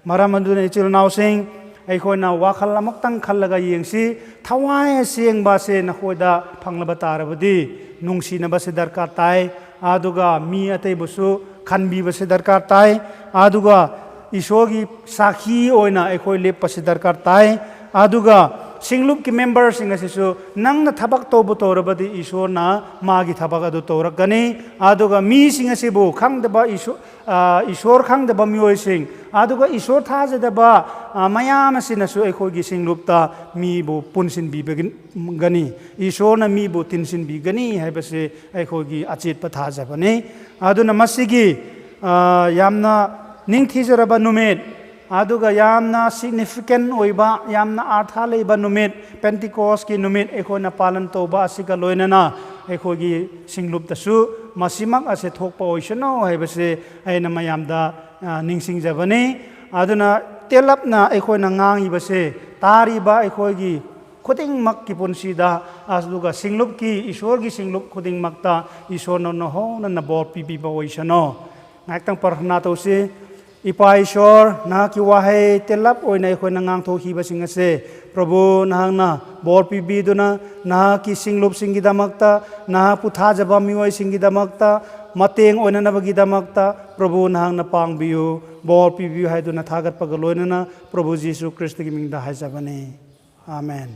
ꯃꯔꯝ ꯑꯗꯨꯅ ꯏꯆꯤꯜ ꯏꯅꯥꯎꯁꯤꯡ, ꯑꯩꯈꯣꯏꯅ ꯋꯥꯈꯜ ꯑꯃꯨꯛꯇꯪ ꯈꯜꯂꯒ ꯌꯦꯡꯁꯤ꯫ ꯊꯋꯥꯏ ꯑꯁꯦꯡꯕꯁꯦ ꯅꯈꯣꯏꯗ ꯐꯪꯂꯕ ꯇꯥꯔꯕꯗꯤ ꯅꯨꯡꯁꯤꯅꯕꯁꯦ ꯗꯔꯀꯥꯔ ꯇꯥꯏ꯫ ꯑꯗꯨꯒ ꯃꯤ ꯑꯇꯩꯕꯨꯁꯨ ꯈꯟꯕꯤꯕꯁꯤ ꯗꯔꯀꯥꯔ ꯇꯥꯏ꯫ ꯑꯗꯨꯒ ꯏꯁꯣꯔꯒꯤ ꯁꯥꯈꯤ ꯑꯣꯏꯅ ꯑꯩꯈꯣꯏ ꯂꯦꯞꯄꯁꯤ ꯗꯔꯀꯥꯔ ꯇꯥꯏ꯫ ꯑꯗꯨꯒ ꯁꯤꯡꯂꯨꯞꯀꯤ ꯃꯦꯝꯕꯔꯁꯤꯡ ꯑꯁꯤꯁꯨ ꯅꯪꯅ ꯊꯕꯛ ꯇꯧꯕ ꯇꯧꯔꯕꯗꯤ ꯏꯁꯣꯔꯅ ꯃꯥꯒꯤ ꯊꯕꯛ ꯑꯗꯨ ꯇꯧꯔꯛꯀꯅꯤ꯫ ꯑꯗꯨꯒ ꯃꯤꯁꯤꯡ ꯑꯁꯤꯕꯨ ꯈꯪꯗꯕ ꯏꯁꯣ-, ꯑ, ꯏꯁꯣꯔ ꯈꯪꯗꯕ ꯃꯤꯑꯣꯏꯁꯤꯡ, ꯑꯗꯨꯒ ꯏꯁꯣꯔ ꯊꯥꯖꯗꯕ, ꯑ, ꯃꯌꯥꯝ ꯑꯁꯤꯅꯁꯨ ꯑꯩꯈꯣꯏꯒꯤ ꯁꯤꯡꯂꯨꯞꯇ ꯃꯤꯕꯨ ꯄꯨꯟꯁꯤꯟꯕꯤꯕꯒꯅꯤ꯫ ꯏꯁꯣꯔꯅ ꯃꯤꯕꯨ ꯇꯤꯟꯁꯤꯟꯕꯤꯒꯅꯤ ꯍꯥꯏꯕꯁꯤ ꯑꯩꯈꯣꯏꯒꯤ ꯑꯆꯦꯠꯄ ꯊꯥꯖꯕꯅꯤ꯫ ꯑꯗꯨꯅ ꯃꯁꯤꯒꯤ, ꯑ, ꯌꯥꯝꯅ ꯅꯤꯡꯊꯤꯖꯔꯕ ꯅꯨꯃꯤꯠ, ꯑꯗꯨꯒ ꯌꯥꯝꯅ significant ꯑꯣꯏꯕ, ꯌꯥꯝꯅ ꯑꯥꯔꯊ ꯂꯩꯕ ꯅꯨꯃꯤꯠ, ꯄꯦꯟꯇꯤꯀꯣꯁꯀꯤ ꯅꯨꯃꯤꯠ ꯑꯩꯈꯣꯏꯅ ꯄꯥꯂꯟ ꯇꯧꯕ ꯑꯁꯤꯒ ꯂꯣꯏꯅꯅ ꯑꯩꯈꯣꯏꯒꯤ ꯁꯤꯡꯂꯨꯞꯇꯁꯨ ꯃꯁꯤꯃꯛ ꯑꯁꯦ ꯊꯣꯛꯄ ꯑꯣꯏꯁꯅꯨ ꯍꯥꯏꯕꯁꯤ ꯑꯩꯅ ꯃꯌꯥꯝꯗ, ꯑ, ꯅꯤꯡꯁꯤꯡꯖꯕꯅꯤ꯫ ꯑꯗꯨꯅ ꯇꯦꯜꯂꯞꯅ ꯑꯩꯈꯣꯏꯅ ꯉꯥꯡꯉꯤꯕꯁꯦ ꯇꯥꯔꯤꯕ ꯑꯩꯈꯣꯏꯒꯤ ꯈꯨꯗꯤꯡꯃꯛꯀꯤ ꯄꯨꯟꯁꯤꯗ, ꯑꯗꯨꯒ ꯁꯤꯡꯂꯨꯞꯀꯤ, ꯏꯁꯣꯔꯒꯤ ꯁꯤꯡꯂꯨꯞ ꯈꯨꯗꯤꯡꯃꯛꯇ ꯏꯁꯣꯔꯅ ꯅꯧꯍꯧꯅꯅ ꯕꯣꯔ ꯄꯤꯕꯤꯕ ꯑꯣꯏꯁꯅꯨ꯫ ꯉꯥꯏꯍꯥꯛꯇꯪ ꯄ꯭ꯔꯥꯔꯊꯅꯥ ꯇꯧꯁꯤ꯫ ꯏꯄꯥ ꯏꯁꯣꯔ, ꯅꯍꯥꯛꯀꯤ ꯋꯥꯍꯩ ꯇꯦꯜꯂꯞ ꯑꯣꯏꯅ ꯑꯩꯈꯣꯏꯅ ꯉꯥꯡꯊꯣꯛꯈꯤꯕꯁꯤꯡ ꯑꯁꯦ, ꯄ꯭ꯔꯚꯨ, ꯅꯍꯥꯛꯅ ꯕꯣꯔ ꯄꯤꯕꯤꯗꯨꯅ, ꯅꯍꯥꯛꯀꯤ ꯁꯤꯡꯂꯨꯞꯁꯤꯡꯒꯤꯗꯃꯛꯇ, ꯅꯍꯥꯛꯄꯨ ꯊꯥꯖꯕ ꯃꯤꯑꯣꯏꯁꯤꯡꯒꯤꯗꯃꯛꯇ ꯃꯇꯦꯡ ꯑꯣꯏꯅꯅꯕꯒꯤꯗꯃꯛꯇ, ꯄ꯭ꯔꯚꯨ, ꯅꯍꯥꯛꯅ ꯄꯥꯡꯕꯤꯌꯨ, ꯕꯣꯔ ꯄꯤꯕꯤꯌꯨ ꯍꯥꯏꯗꯨꯅ ꯊꯥꯒꯠꯄꯒ ꯂꯣꯏꯅꯅ ꯄ꯭ꯔꯚꯨ ꯖꯤꯁꯨ ꯈ꯭ꯔꯤꯁꯇꯒꯤ ꯃꯤꯡꯗ ꯍꯥꯏꯖꯕꯅꯤ꯫ ꯑꯥꯃꯦꯟ꯫